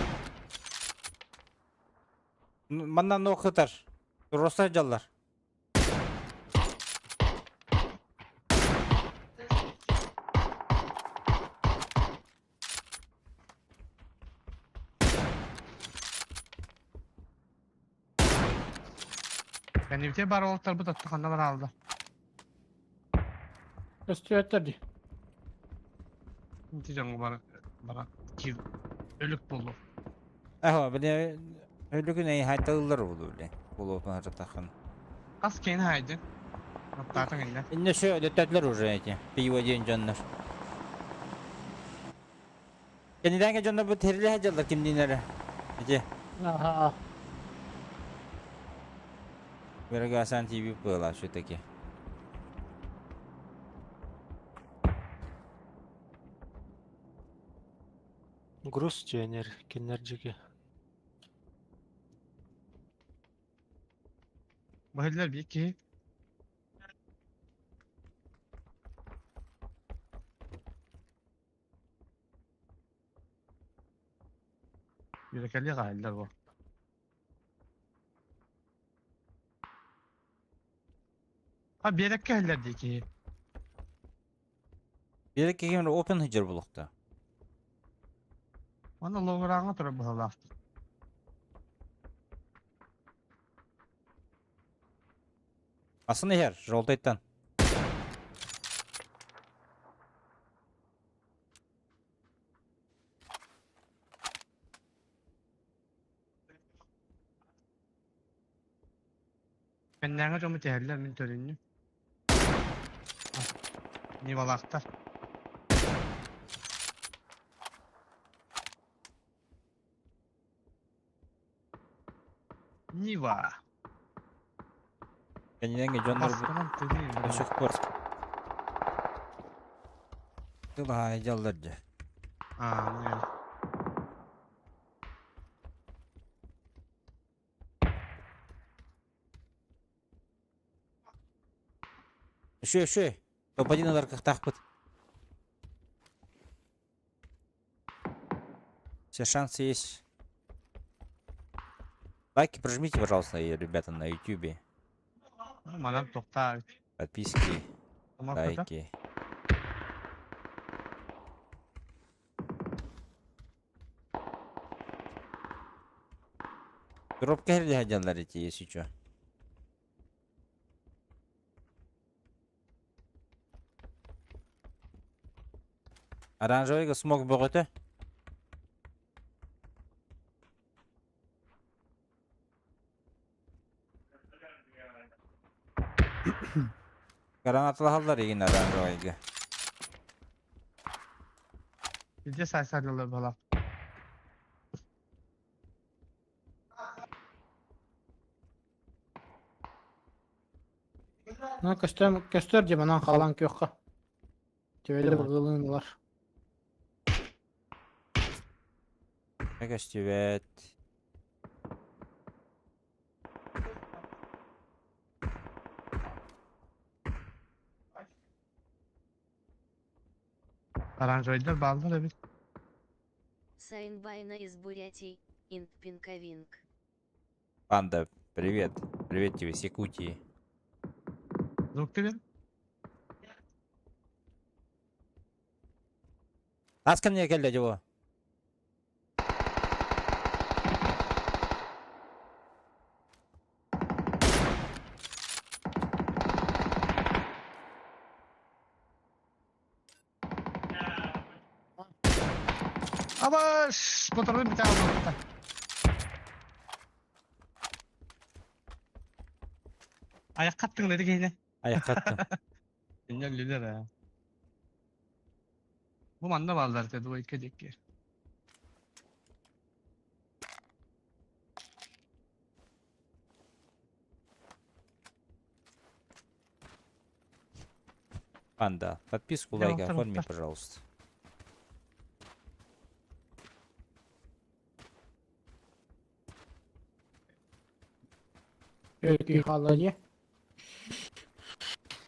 B: Манна нох ытар. Туруорса сылдьаллар.
C: Кэннибитигэр баар уолаттарбыт отто ханна бараалла.
J: Өстүөттэр дии.
C: Ити дьоҥҥо бара бара киир өлүк буолуо.
B: Аха, били өлүгүн эй хайталылар буолу били. Буолуопун хатахын.
C: Хас киһини хаайдын? Аттаатыҥ иннэ.
B: Инне все өлөттөтүлэр уже эти. Пиво диэн дьоннор. Кэннилээнгэ дьоннор бу тэрилэ сылдьаллар кимниин эрэ. Ити.
J: Аха.
B: Верогасан ТВ была все-таки.
K: Груз тиэнэр кинилэр
C: Баһыллар биир киһи. Үөрэкэлии хааллар бу. А биэрэккэ иһэллэр дии киһи.
B: Биэрэккэ ким эрэ open сылдьар буолуохтаах.
C: Уонна лоҕурааҥҥа турар быһыылаах.
B: Асын иһэр, желтайтан.
C: Кэннээҥи дьону түһэллэр мин төрүннүм. Нивалаахтар. Нива.
B: Кэннинэн дьоннор
C: Масканан тыгыы.
B: до сих пор тылаһаайы дьаллар дьэ.
C: Аа, ну
B: Үшө, үшө. Топ-1 ылар кыахтаахпыт. Все шансы есть. Лайки прожмите, пожалуйста, и, ребята, на ютюбе.
C: Манан тохтаа.
B: Подписки, лайки. Дропка сылдьаллар эти, если чё. Оранжевыйга смог бөҕөтө. Гранаталаһаллар игин оранжевыйга.
C: Где сайсарылар была?
J: Ну, көстөр, көстөр дии манан хаалан күөххэ. Түбэлэр быгылыын ылар.
B: Көстүбэт.
C: Оранжевыйдар бааллар эбит.
A: Сайнбайна из Бурятии, Инг-Пинковинг.
B: Панда, привет. Привет тебе с Якутии.
C: Звук тебе?
B: Ас ко мне кэллэ его.
C: Абаш! Моторун бүтэ албыта. Аяққа аттың деді кейіне.
B: Аяққа аттым.
C: Иннен лүлер ә. Бу манна бааллар деді двойка декке.
B: Панда, подписку,
C: Я
B: лайк
C: во
B: оформи,
C: втором
B: пожалуйста.
J: Күй хаалла дии.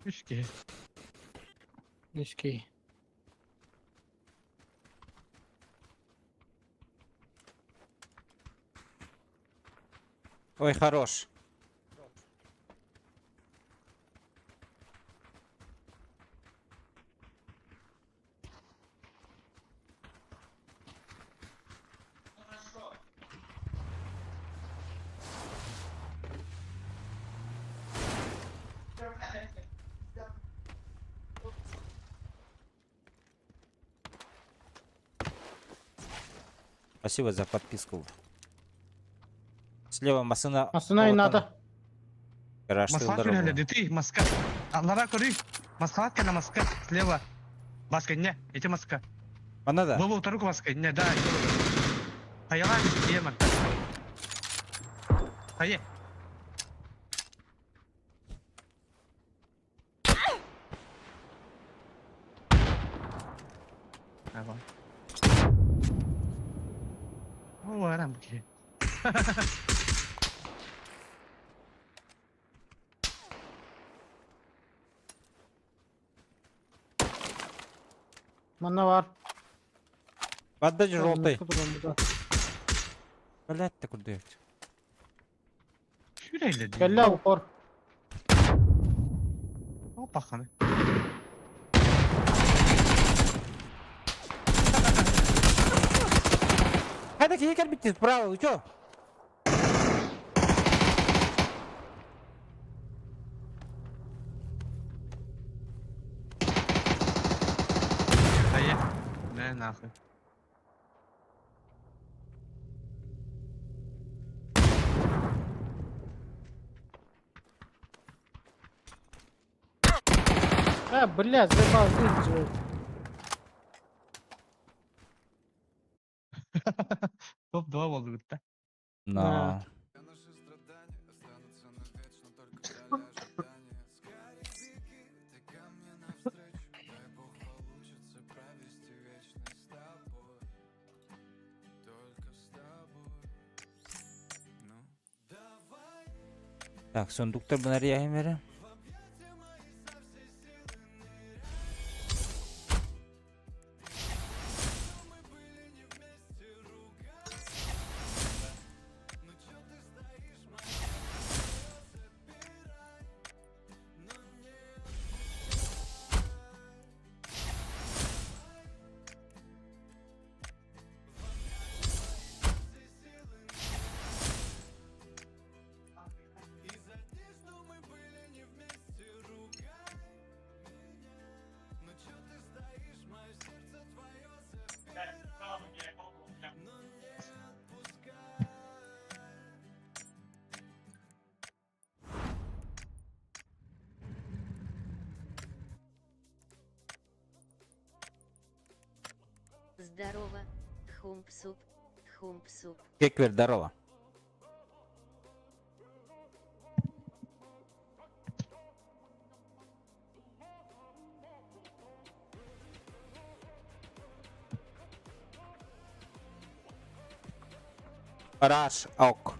C: Үс киһи.
J: Үс киһи.
B: Ой, хорош. Спасибо за подписку. Слева машина.
J: Массына
B: Вот
J: надо.
B: она. Гараж
C: Москва
B: здорово.
C: күнэлэ ты Москва. Аллара көрүй. Москва кана Москва. Слева. Маска не, эти Москва.
B: Она да.
C: Вова вторую Москва. Не, да. Хаяла тема. Хае. Давай. О, арамки.
J: Манна бар.
B: Отдай желтый. Блять, ты куда?
C: Шүрәйле.
J: Кэллэ упор.
C: О, паханы.
B: Хайда киһи кэлбиттин, справа, чё?
C: Хайа. Не нахуй.
J: А, бля, заебал выйти.
C: Топ-2 буоллугут да?
B: Но. Так, сундуктар бынар эрэ.
A: Здорово, Хумпсуп, Хумпсуп.
B: Кеквер, здорово. Раш ок.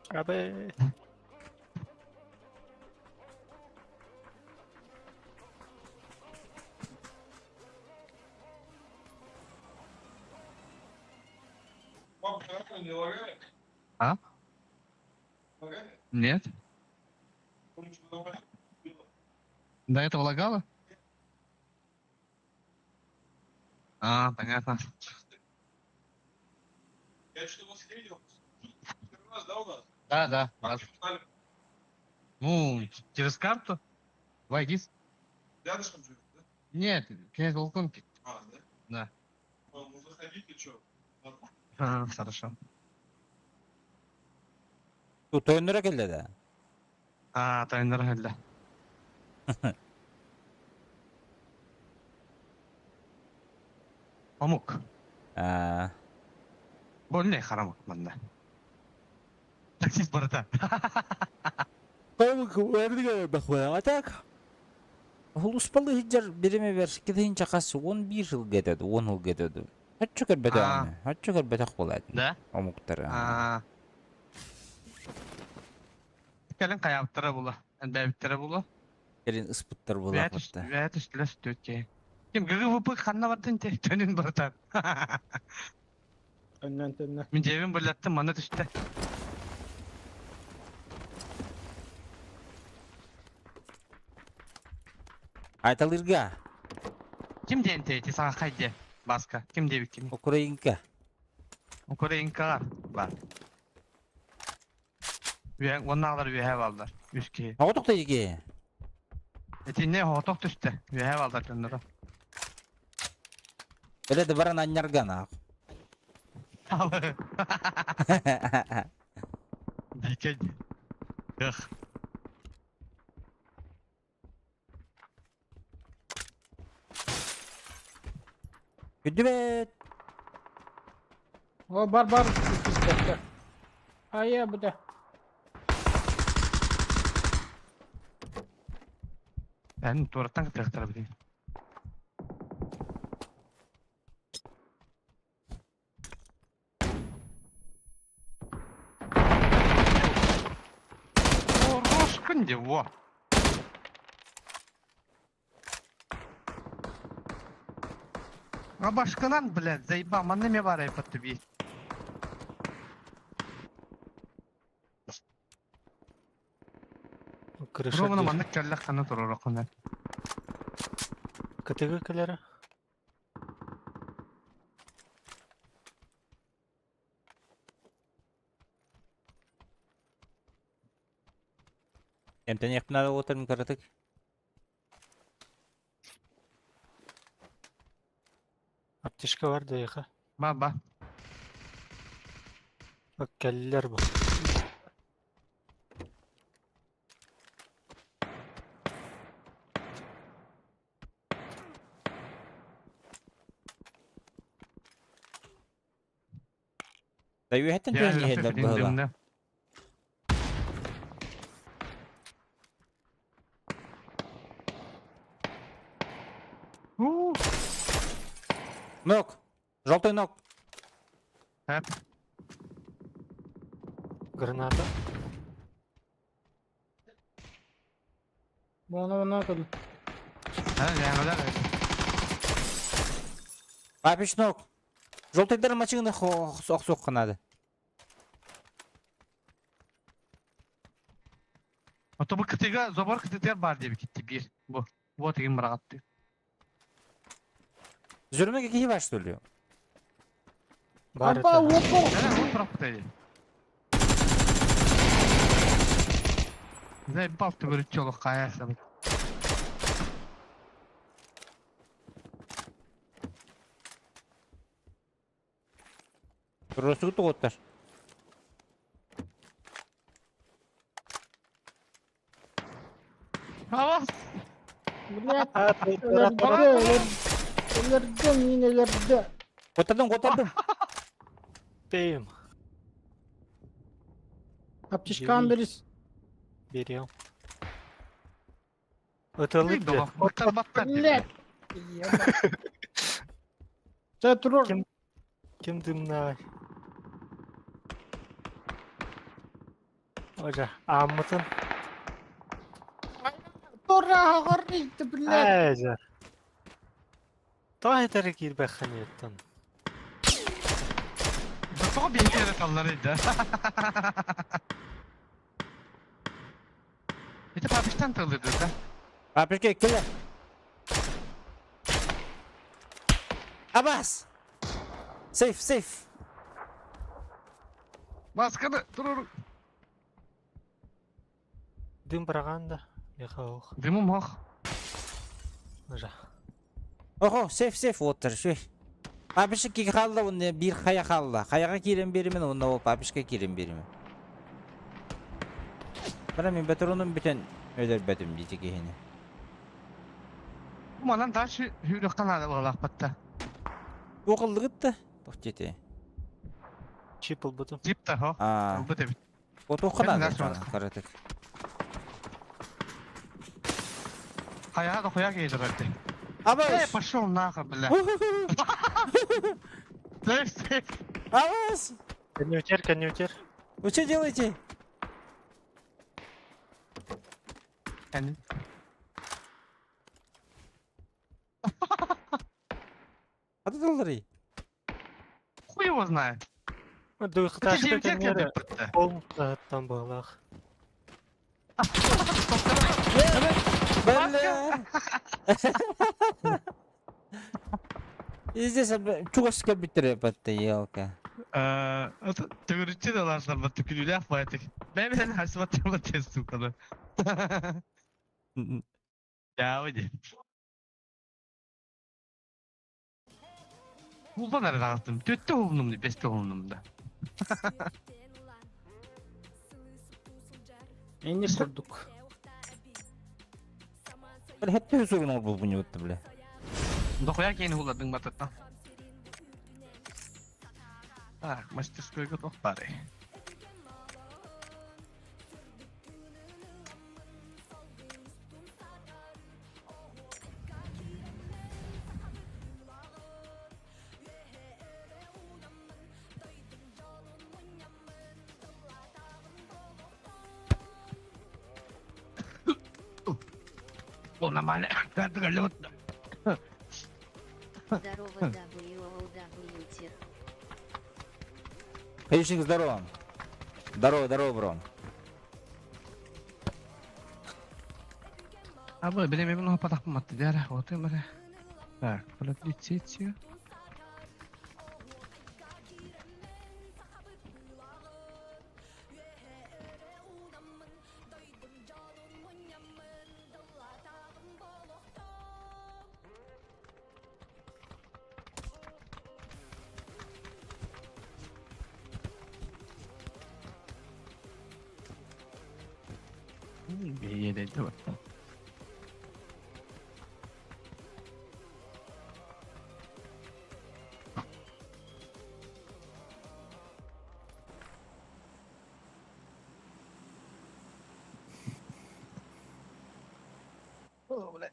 K: Абы.
C: А? Нет. До этого лагало? А, понятно.
D: Я что-то вас не видел. Первый раз, да, у нас?
C: Да, да. раз. Ну, через карту. Вайгис.
D: Рядышком живет, да?
C: Нет, князь Волконки.
D: А, да?
C: Да.
D: А, ну заходите, что?
C: А, хорошо.
B: Тут өнүрэ келле да.
C: А, тайнар хәллә. Памук.
B: А,
C: Больный харамок манна. Таксист барата.
B: А так? Улуспалы хиджар биреме бер кидин чакасы 11 жыл кетеді, 10 жыл кетеді. Хаччы көрбөтө
C: А.
B: аны. Хаччы көрбөтө болат.
C: Да?
B: Омуктар.
C: А. Кэлин каяптара була. Эндәбиттара була.
B: Келин ыспыттар була кытта.
C: Вәт үстілес төтке. Ким ГГВП ханна бардын те төнүн братан.
J: Önlen tönne.
C: Мин жебин булаттым мана түстө.
B: Айталырга,
C: Ким диэн те сага кайде? Баска. Ким дебит ким?
B: Украинка.
C: Украинкалар бар. Үе онналар үе балдар. Үске.
B: Оғытықта еге.
C: Этинне хоток түстө. Үе балдар төннөрө.
B: Эле де баран аннарган ақ.
C: Дике. Эх.
B: Күдүбэт!
J: О, бар бар. Иккис Айа, буда.
C: Эн туораттан кытыахтара билин. Хорош во. А башканан, блядь, заебал, манны ме бар под тебе.
K: Крыша
C: Ровно
K: дир.
C: маннык кэллэх хана турар
K: Кытыгы кэлэрэ.
B: Эмтэниэхпин надо уотарым кыратык.
K: Аптечка бар да
C: Ба ба.
K: Bak кэллилэр бу.
B: Да үөһэттэн түһэн иһэллэр быһыылаах. Нок! Желтый нок!
C: Хэп.
K: Граната.
J: Оны оны кыл.
B: Папич нок! Желтыйдар мачыгына охсуохха надо.
C: Ото бу кытыга зобор кытытыгар бар диэбит итти биир. Бу. Вот игин быраҕатты.
B: Зүрмеге киһи бар что ли?
K: Бар
J: Апа,
K: это.
J: опа.
C: Эре вот бырахпыта Заебал ты говорит, чё лохая.
B: Росугу тугуттар.
C: Авас!
J: Блядь, өлөрдө, өлөрдө, мин өлөрдө.
B: Котардым, котардым.
K: Бейм.
J: Аптечканы берис.
K: Берем. Ытылык
C: Долох, баттар баттар.
J: Блядь. Чэ, турур.
K: Ким? Ким дымна? Ожа, ааммытын.
J: Тура, горит, блядь.
K: Ээжэ. Тоҕо этэрэ киирбэххин
C: Тоҕо биһиги таллар да. Это папиштан тыллыды да?
B: Папичка кэлэ. Абас! Сейф, сейф.
C: Масканы турур.
K: Дым быраҕан да. Миэхэ ох.
C: Дымым ох.
K: Ожа.
B: Охо, сейф, сейф оттар, шүй. Папичка ки хаалла, уонна биир хайа хаалла. Хайаҕа киирэн биэримин, уонна ол папичка киирэн биэримин. Бара мин патроным бүтэн өлөрбөтүм дии киһини.
C: Манан дальше хүрөхтан надо было батта.
B: Туох ыллыгыт да? Туох диэтэ?
K: Чип ылбытым.
C: Дип та хо.
B: Аа,
C: Ылбыт эбит.
B: отуохха
C: Кэлин
B: наада
C: дальше
B: каратык.
C: Хаяга да хуя кейдер этти. Эй,
B: Абас!
C: пошел нахуй, бля. Сейф, сейф.
B: Абас!
K: Коннютер, коннютер.
B: Вы что делаете?
C: Кәне.
B: А ты доллары?
C: Хуй его знает. Это
K: Дуйхташка
C: жемтер
K: кэннерэ.
C: кэлбит.
K: Ол там быһылаах.
B: Бля! И здесь чугас кэлбиттэр батта елка.
C: Төгүрүччү да ларсар батты күлүлээх байтык. Бэйбэн хасыбат батты сука. Я выйди. Улдан әрі ағыстым. Төтті олынымды, бесті олынымды.
J: Энни курдук.
B: Бля, хәтта сугын ол бұл бұны бля.
C: Дохуя кейін хуладың батытта. Так, мастерскойга туох баарый? Ол нормально.
A: Здорово, WOW
B: Хищник, здорово. Здорово, здорово, бро.
C: Абы, билем мен патах матты дияр. Оты мара. Так, продлить. Бейеді бар. О, бля.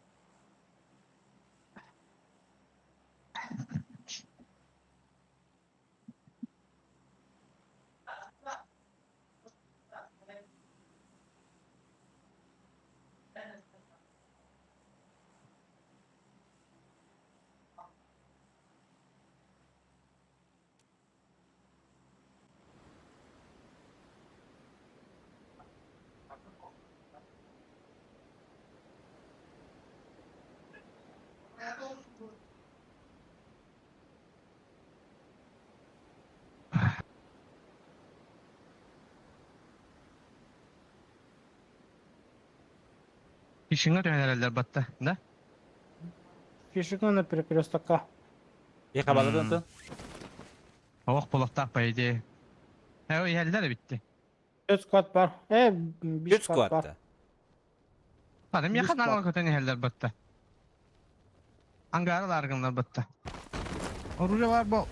C: Ишиңер жөнелелер батта, да?
J: Фишика на перекрестокка.
B: И хабалады онтон?
C: Ох, болоқтақ по идее. Ә, елдер битти.
J: 3 сквад бар. 5
B: 3
J: сквад бар.
B: сквадта.
C: Адам
J: Бир
C: якын
J: склад.
C: арал көтен елдер батта. Ангары аргынлар батта. Оружие бар бу.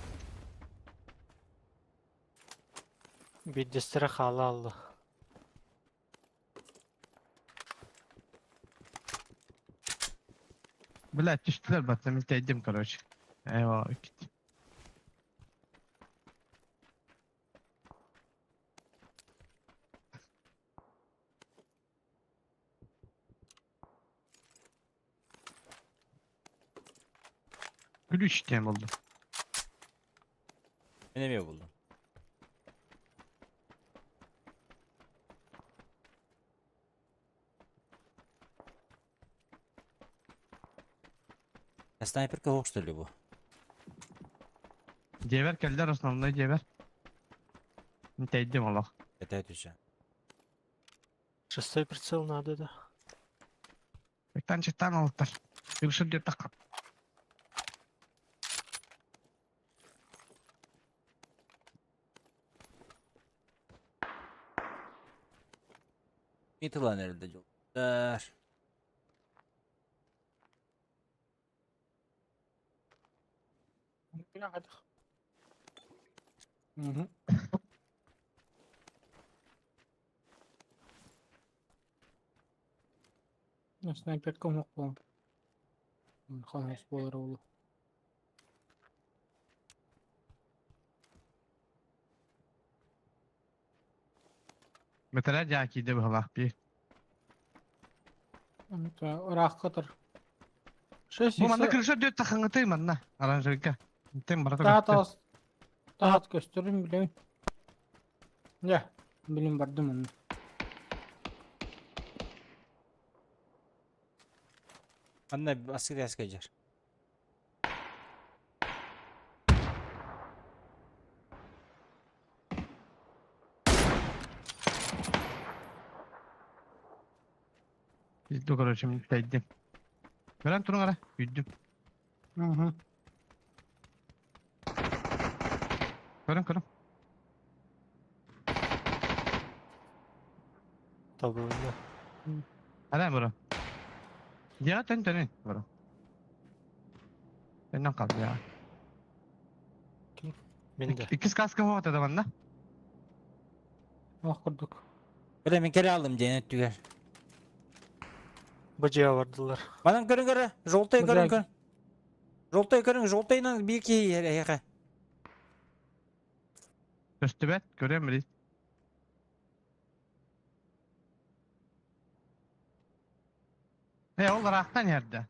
K: Биддестері хала алды.
C: Бля, түштілер батта, мен тәйдім, короче. Eyvallah, git. Gülüş diyen oldu.
B: Мен эме булдум. Я снайперка хок, что ли, бу?
C: Дебер келдер основной дебер. Мен тәйдім Allah.
B: Это түшә.
K: Шестой прицел надо да.
C: Бектан чыктан алыптар. Юкшыр деп таққа.
B: Митылан эрде жолдар.
J: Мгм. Снайперка мок болом. Ханас болар олу.
C: Металла жаки деп халақ би.
J: Ыраах кытыр. 6
C: Бу манна крыша дөт тахыңыты манна. Аранжирка. Тем барата.
J: Таат ас. Таат көстөрүм билем. Я, билим бардым аны.
B: Анна аскер аскер жар.
C: Bildi короче, мен тәйдім. Көрән тұрың ара, үйдім.
J: Мгм.
C: Көрән, көрән.
K: Табылды.
C: Ара бұра. Я төн төнін, бұра. Төннен қалды, я.
K: Мин да.
C: Иккис каска хоҕото да манна.
J: Ох курдук.
B: Бля, мин кэлэ алым диэн өттүгэр.
K: Бу дьиэ бардылар.
B: Манан көрүҥ көрө, желтый
J: Бу
B: көрүҥ
J: дьиэ-
B: көр. Желтый көрүҥ, желтыйынан биир киһи иһэр эһиэхэ.
C: Көстүбэт, көрөм билит. Э, ол ыраахтан иһэрдэ.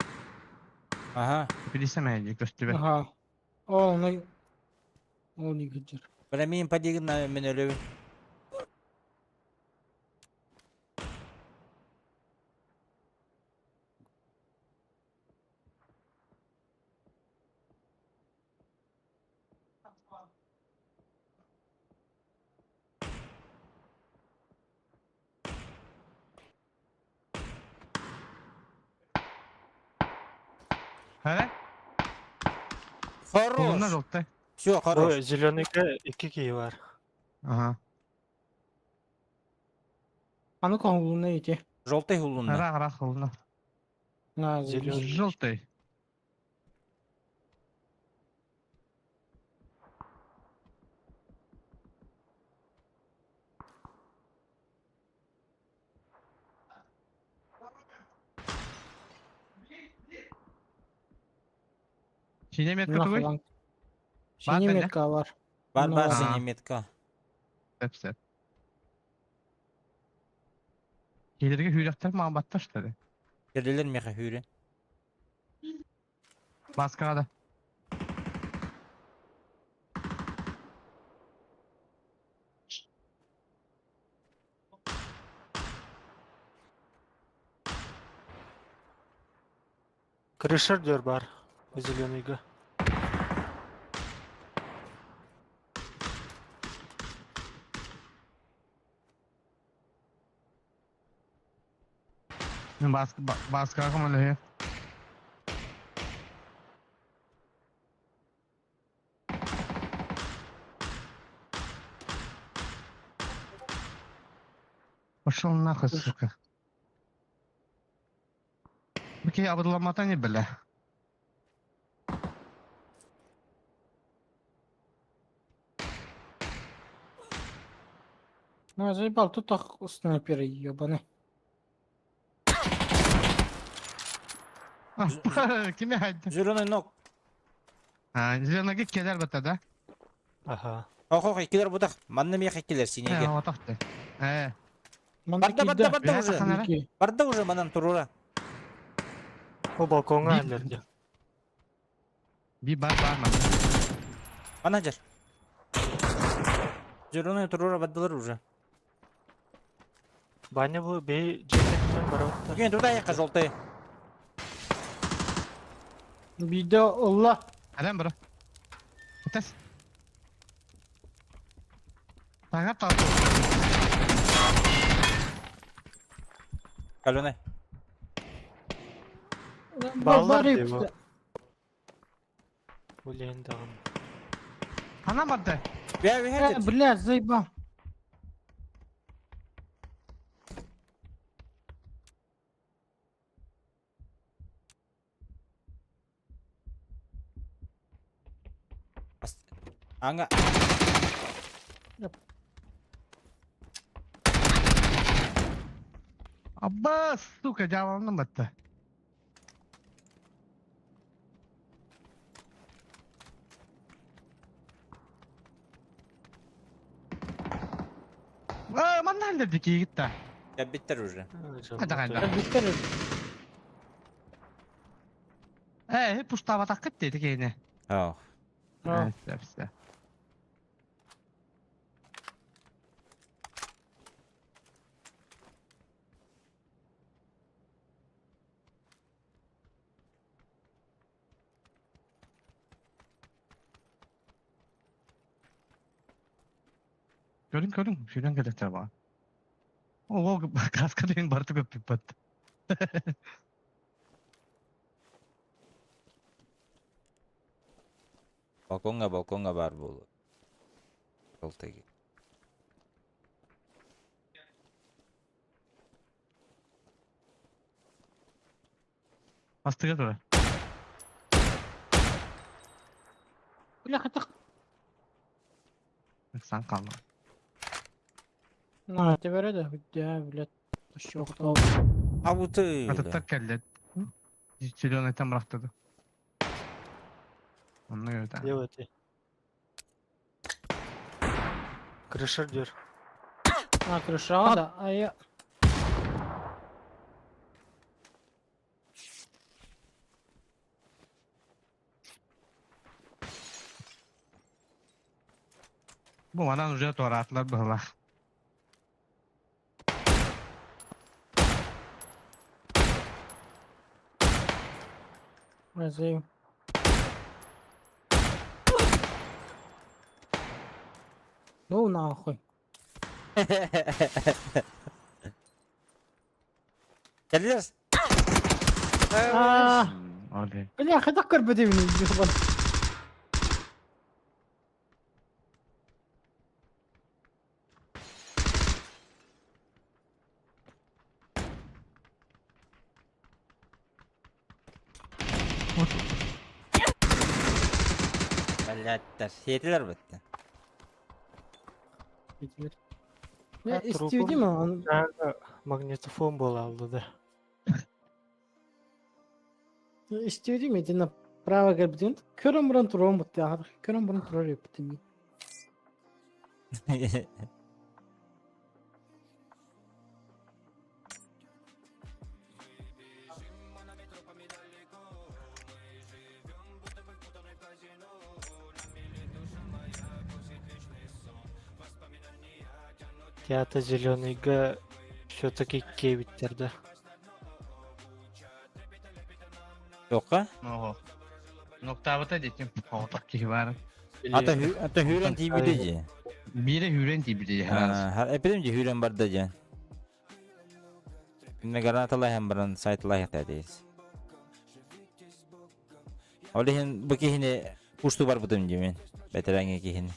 B: Аха.
C: Билисем эһиги көстүбэт.
J: Аха. Ол ону ол игирдер.
B: Бля, мин подигна мен өлөбүн.
C: Хара?
B: Хорош.
C: Улунна желтый.
B: Все, хорош.
K: Бу зеленыйга икки киһи бар.
C: Ага.
J: Аны коһулуна ити.
B: Желтый улунна.
C: Ыраах ыраах улунна.
J: На,
K: Зелёный.
C: Желтый. Синяя метка
J: На
C: тугуй?
J: фланг.
C: Бар
J: Синий
C: да, не?
J: метка бар.
B: Бар бар
J: Но-
B: синяя метка.
C: Сөп сөп. Киһилэргэ хүүрэхтэр маҕан батташтары.
B: Кэлэлэр миэхэ хүүрэн.
C: Маскаҕа да.
K: Крыша дör бар. Зеленыйга.
C: Мин бааскаҕа көмөлөһүө. Пошел нахуй, сука. Окей, абыдыламмата не бля.
J: Ну, заебал, тут ах, снайперы ебаный.
C: Кими хайды?
B: Зеленый ног.
C: А, зеленый келер бата да?
K: Аха.
B: Ох, ох, иккилер бутах. Манна миэхэ иккилер синеге.
C: Э, отохты. Э,
J: Манна
B: Барда, барда,
J: киирдэ.
B: барда
C: Бля,
B: уже.
C: саханара.
J: Ики.
B: Барда уже манан турура.
K: Бу балконга
C: Би-
K: аллерди.
C: Би бар бар ман.
B: Манан жар. Зеленый турура бардылар уже.
K: Баня бу бей жекеттен барабыттар.
B: Күн туда яка желтый.
J: Биирдэ ылла.
C: Адам бро. Тас. Тага тал.
B: Каленый.
K: Баллар
J: Бар
K: дии бу. Үлээн даҕаны.
C: Хана барды.
B: Бя
J: Э,
B: бя
J: бля, заебал.
B: Аңа.
C: Абба, сука, жабамнан батты. А, манна аллерди кийгитта.
B: Я биттер уже.
C: Хада
J: Э, Биттер.
C: Э, пуштаба такыт деди кейне.
B: Ох.
J: А.
C: Все, все. Көрүн көрүн, сүүрэн кэлэктэр баа. О, каска деген барты көп бат.
B: Балконга балконга бар болу. Желтый.
C: Астыга тура.
J: Бля, хатах.
C: Ыксан хаалла.
J: На, тебе да, да, блядь. Щёкнул.
B: А вот ты.
C: Атыттар кэллэ. Зеленый там бырахтады. Онно көрдө.
K: Делайте. Крыша дер.
J: А, крыша, да, а я...
C: Бу манан уже туораатылар быһылаах.
J: Разрыв. Ну нахуй.
B: Кэллэр.
J: А,
C: Оле.
J: бля, хайдах көрбөтүм
B: Блядь, сиэтилэр бытты.
J: Я истибитим он.
K: Магнитофон был алды да.
J: Истибитим ити направо көрбүтүн. Көрөн буран туруом бутты. Көрөн буран турар эппитин.
K: Театр зеленыйга все-таки кебиттер да.
B: Тоққа?
C: Ого. Ноктабыта детим. Хоғытақ киһи баар.
B: Ата ата хүрен тибиде же.
C: Бире хүрен тибиде.
B: Эпидем же хүрен барда же. Мине гранаталай баран сайтлай хатадис. Олихин бу кихини пушту бар бутум же мен. Бетереңе кихини.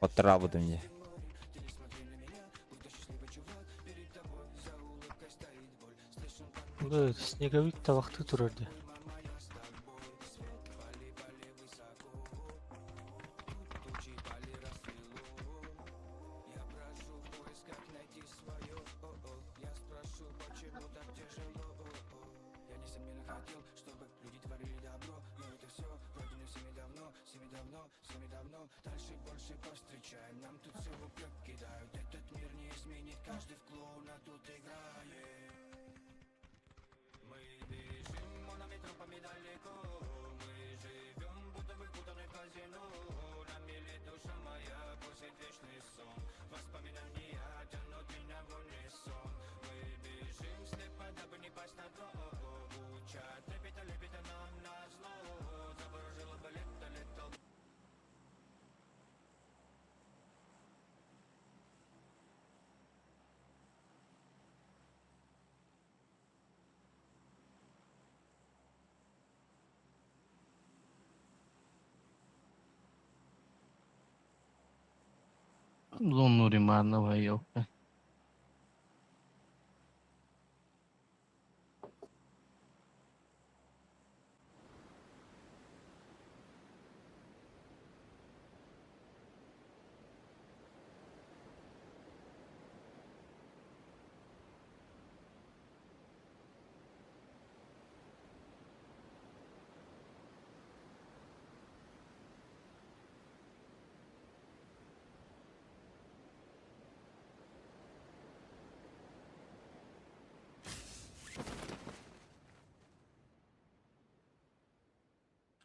B: Оттыра бутум же.
K: Бу снеговик табакты турарды.
C: Зоннури марна вайок.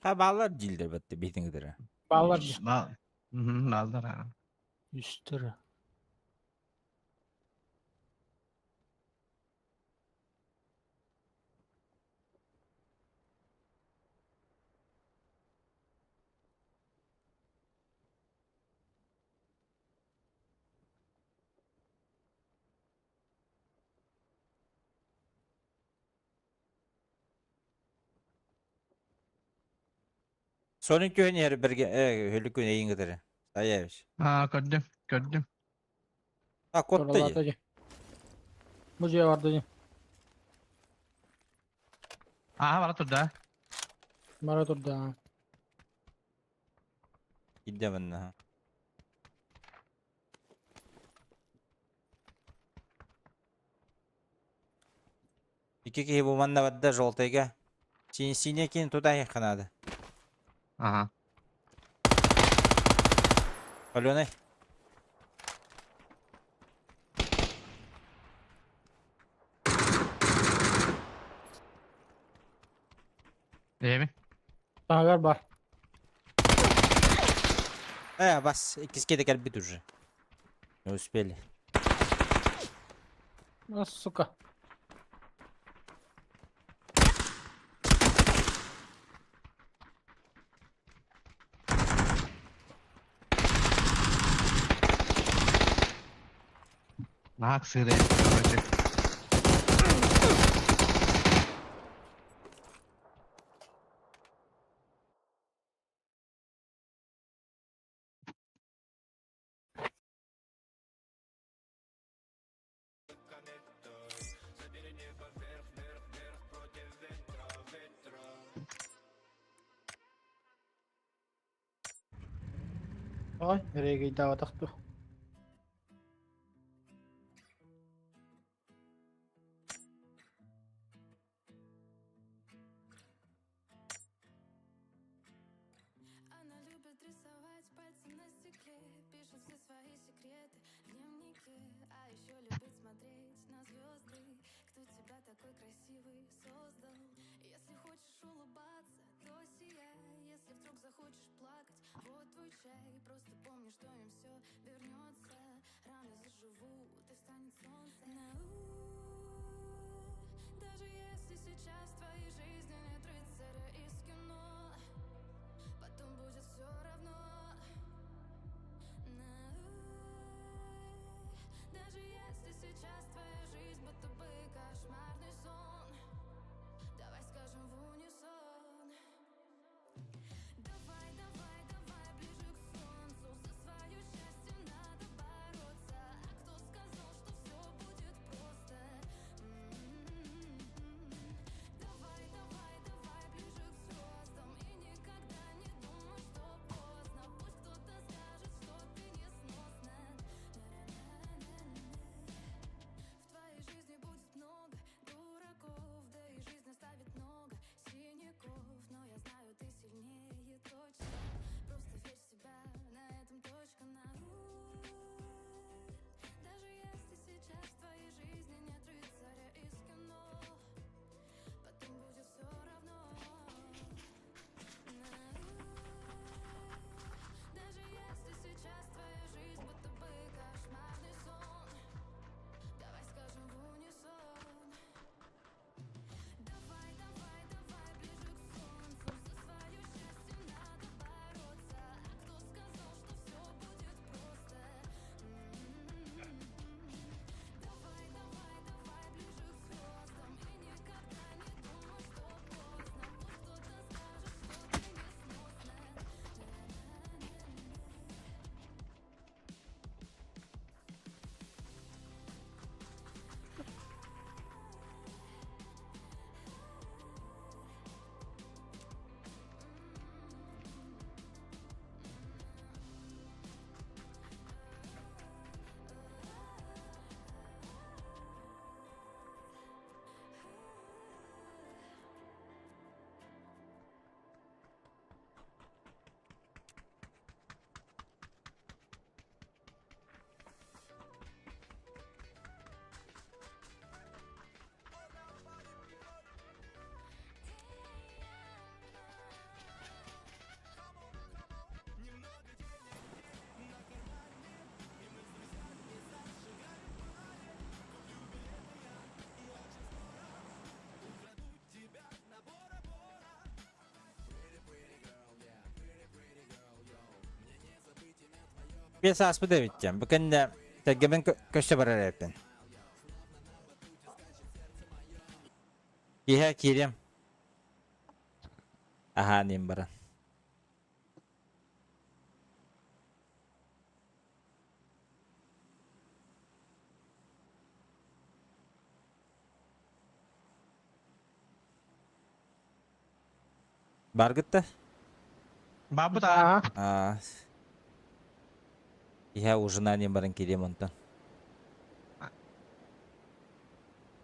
B: Ха балар дилдер бітті бейтіңдері.
J: Баллар.
C: Бал. Балдар. а.
K: Үстөрө.
B: Сонун күйін ері бірге, хөлі күн eyingidiri. Sayabış.
C: Аа, көрдүм, көрдүм.
B: А, котты же.
J: Бу же барды же.
C: Аа, бара турда.
J: Бара турда.
B: Киирдэ манна. Икки киһи бу манна барда желтайга. Синий киин тута иһиэххэ наада.
C: Ага.
B: Аленай.
C: Эми?
J: Таһыгар бар.
B: Э, бас, иккискэ да кэлбит уже. Не успели.
J: А, сука.
C: Наһаа сыырай, короче.
J: Ой, регейдаабатах дуо.
B: Биэс ааспыт эбиттэн. Бу кэннэ тэлгэбин көстө барар эбиппин. Киэһэ киириэм. Аһаан иһин баран. Баргыт да?
C: Бабыт аа.
B: Аа. Иһэ ужинание баран кириэм онтон.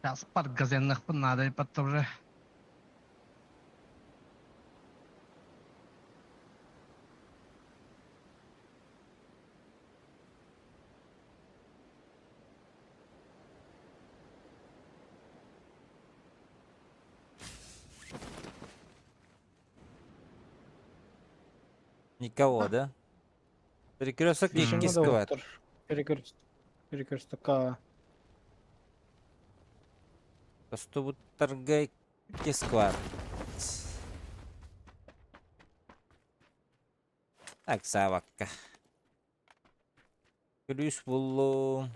C: Сейчас подгазенныхпын надо потом уже.
B: Никого, да? Перекресток
J: Фишинга
B: иккис
J: да
B: квад.
J: оттор. Перекресток. Перекрестокка.
B: Тостубуттарга иккис квад. Так, саабакка. Күлүүс буллум.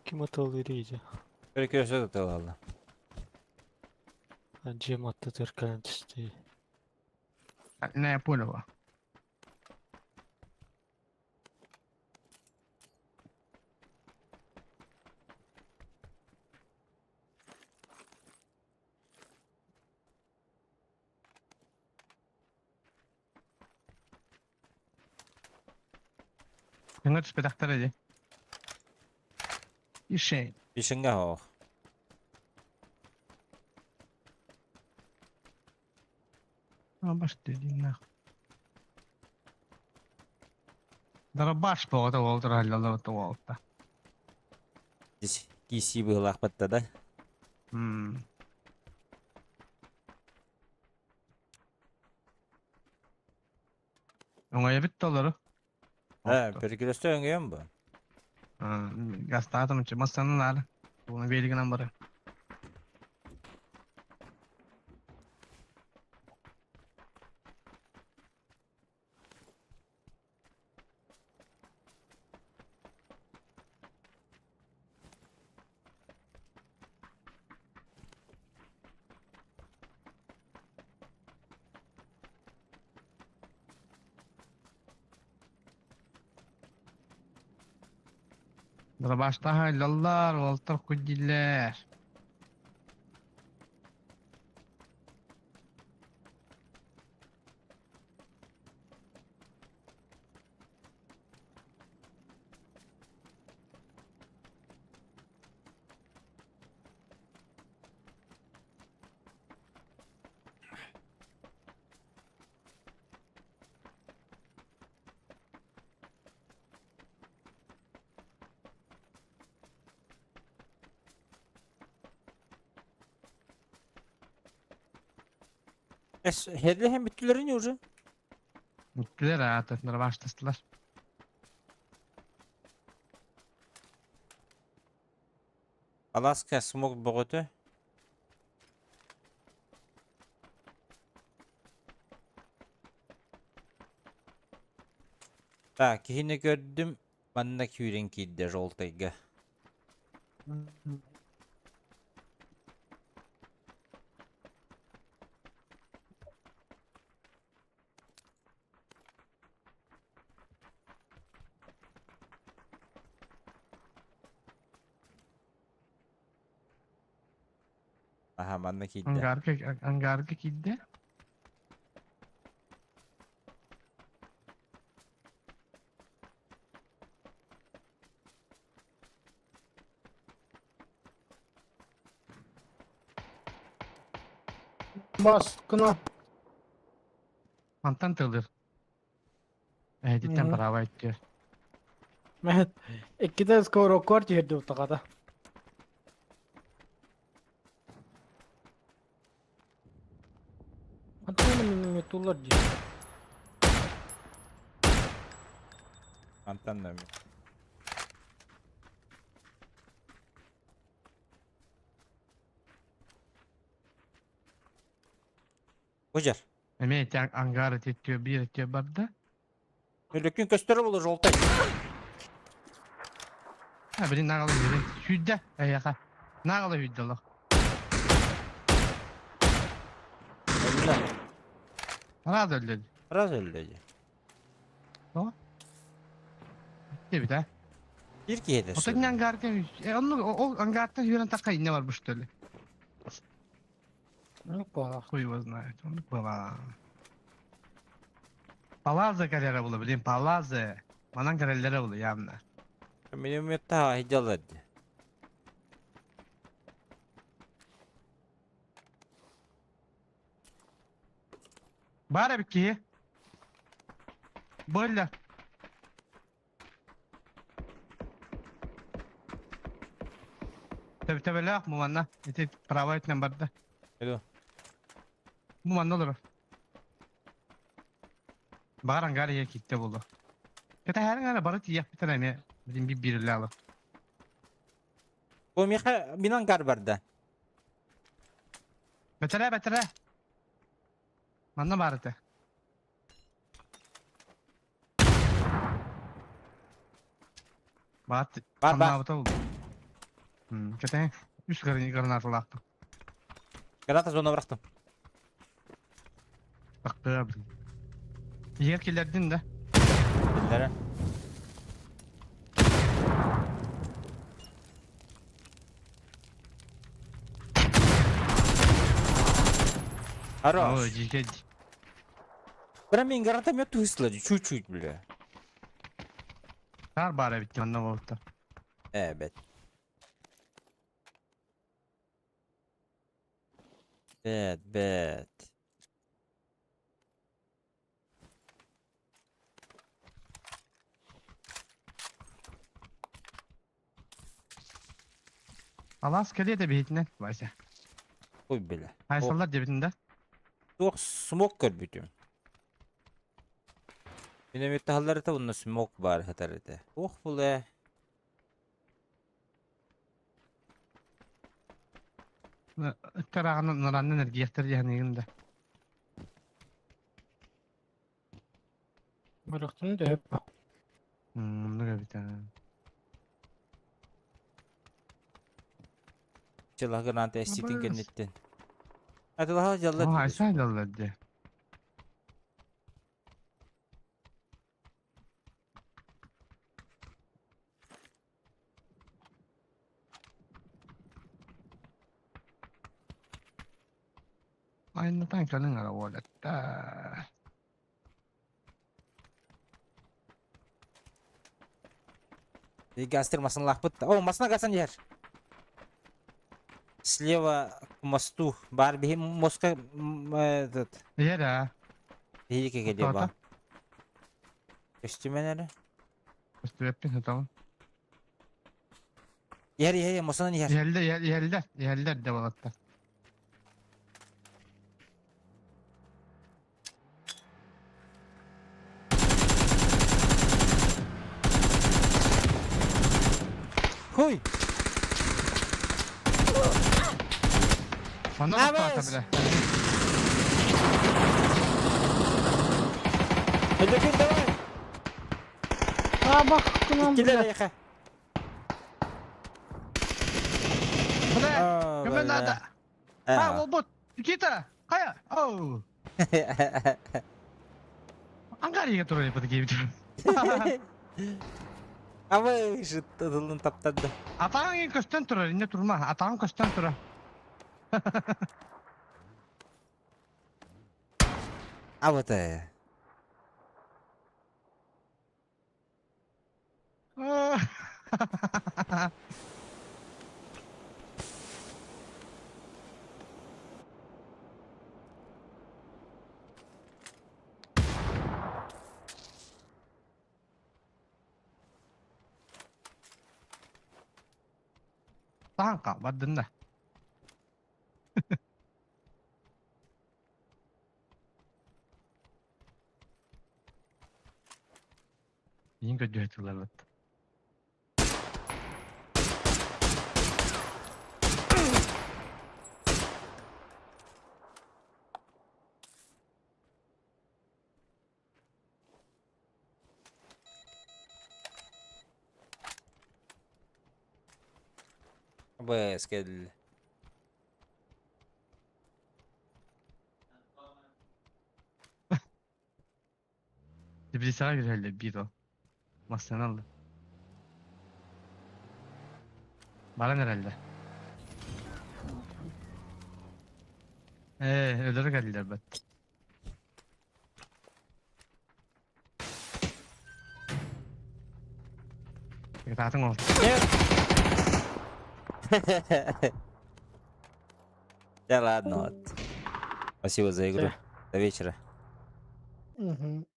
K: Ким аталыр иди?
B: Перекресток аталалла.
K: Джем атты кэлэн түстэ.
C: Не, я понял. Ыңыр түспэтахтар ди. Ишей.
B: Ишинга хоох.
C: Баш нахуй. Дарабаш боҕото уолтар халлалла уолта.
B: Здесь киси быһылаахпатта да.
C: М. Оҥойо бүттэ олору.
B: Э, перекресток өҥөйөн бу.
C: Гастаатым массанын аары. Буну беригинен бары. Дробаштаха лаллар, уолтар куддиллэр.
B: Эс, херлehen бүттүлэрин уже.
C: Бүттүлэр аата, дробаштастылар.
B: Аласка смог бөҕөтө. Так, киһини көрдүм. Манна күүрэн киирдэ желтайга. Аха, манна киирдэ.
C: Ангарка, ангарка киирдэ.
J: Баскына.
C: Мантан тылыр. Эдиттен
J: Мгм.
C: право иттер.
J: Мехет, иккитэ скорокор түһэрди утаҕата. Антон миниатюрлар дии.
B: Антон да Бужар.
C: Эмиэ ити ангар ити биир ити барда.
B: Өлөкүн көстөрө болу жолтай.
C: Ha били наҕала үһүбүн. Сүүрдэ эйиэхэ. Наҕала үһүйдэ олох.
B: Өллө.
C: Раз өллө.
B: Раз өллө дии.
C: Тоҕо? Диэбит ээ.
B: Биир киһи этэ.
C: Отон ангарка онну ол ангартан сүүрэн тахха иннэ барбыт что ли?
J: Ну, пола.
C: Хуй его знает. Он была. Палаза карьера была, блин, Палаза. Манан карьера была явно.
B: Минометтаха хидялар дии.
C: Баар эбит киһи. Бөллө. Төбөлөөх бу манна. Ити правай өттүнэн барда.
B: Иду.
C: Бу манна олорор. Баар ангар ийэ киттэ буолла. Кэтэһээриҥ эрэ бары тиийиэхпитин эмиэ билин биир биирилээ алар.
B: Бу миэхэ мин ангар барда.
C: Бэтэрээ бэтэрээ. Манна баар этэ. Баат
B: Бар бар.
C: хамнаабыта буолла. Кэтэһиҥ. Үс гранаталаахпын.
B: Граната зона бырахтым.
C: Тахтыа блин. Иһэр киллэрдин да.
B: Киллэрэ. Хорош.
C: Ой, дьиикэй.
B: Бра мин гранатомет туһуслады чуть-чуть, бля.
C: Таар баар эбит манна буолта.
B: Эбет. Бэт, бэт.
C: Алаас кэлиэ да биһитинэн, Вася.
B: Ой, бля.
C: Айсаллар диэбитин да?
B: Туох смок көрбүтүм. Миномет таһалларыта уонна смок баар сытар этэ. Туох булэ?
C: Ыттарааҕынан нараннан эргийэхтэр диэханыгын да.
J: Бырахтын да өп.
C: Муннук эбит
B: Дьылаһ граната эститин кэнниттэн. Атылаһа дьаллар.
C: Оо, айсаа дьаллар дии. Айнатан кэлиҥ эрэ уолаттар.
B: Гастер масыналаахпыт. О, масына гасан иһэр. Слева к мосту. Бар биһи моска этот.
C: Иһэр аа.
B: Биһи кэлиэ ба. Көстүмэн эрэ.
C: Көстүбэппин сатабын.
B: Иһэр иһэр мосунан иһэр.
C: Иһэллэр иһэллэр иһэллэр да балаттар.
B: Хуй!
C: Манна тохтоото бile.
B: Өлөкүн давай!
J: А, бах,
B: Иккилэр эйиэхэ.
C: Бля, көмө наада. А, уолбут! Никита! Хайа! Оу! Ангар иһэ турар эбит киһибит.
B: Абы тылын таптарды.
C: Атаҕыҥ иһин көстөн турар, иннэ турма. Атаҕыҥ көстөн турар.
B: Абыты.
C: Таһан бардын да. Иин көрдүһэтилэр бат.
B: БС кэллэ.
C: Теплицаҕа киирэллэр биир ол. Массыына ылла. Баран эрэллэр. Ээ, өлөрө кэллилэр бат. Кытаатыҥ ол.
B: Нет! Да ладно вот. Спасибо за игру. До вечера.
I: Угу.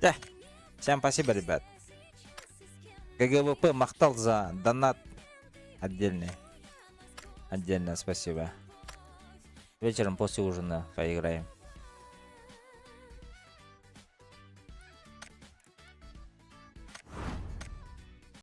B: Да. Всем спасибо, ребят. ГГВП махтал за донат отдельный. Отдельно спасибо. Вечером после ужина поиграем.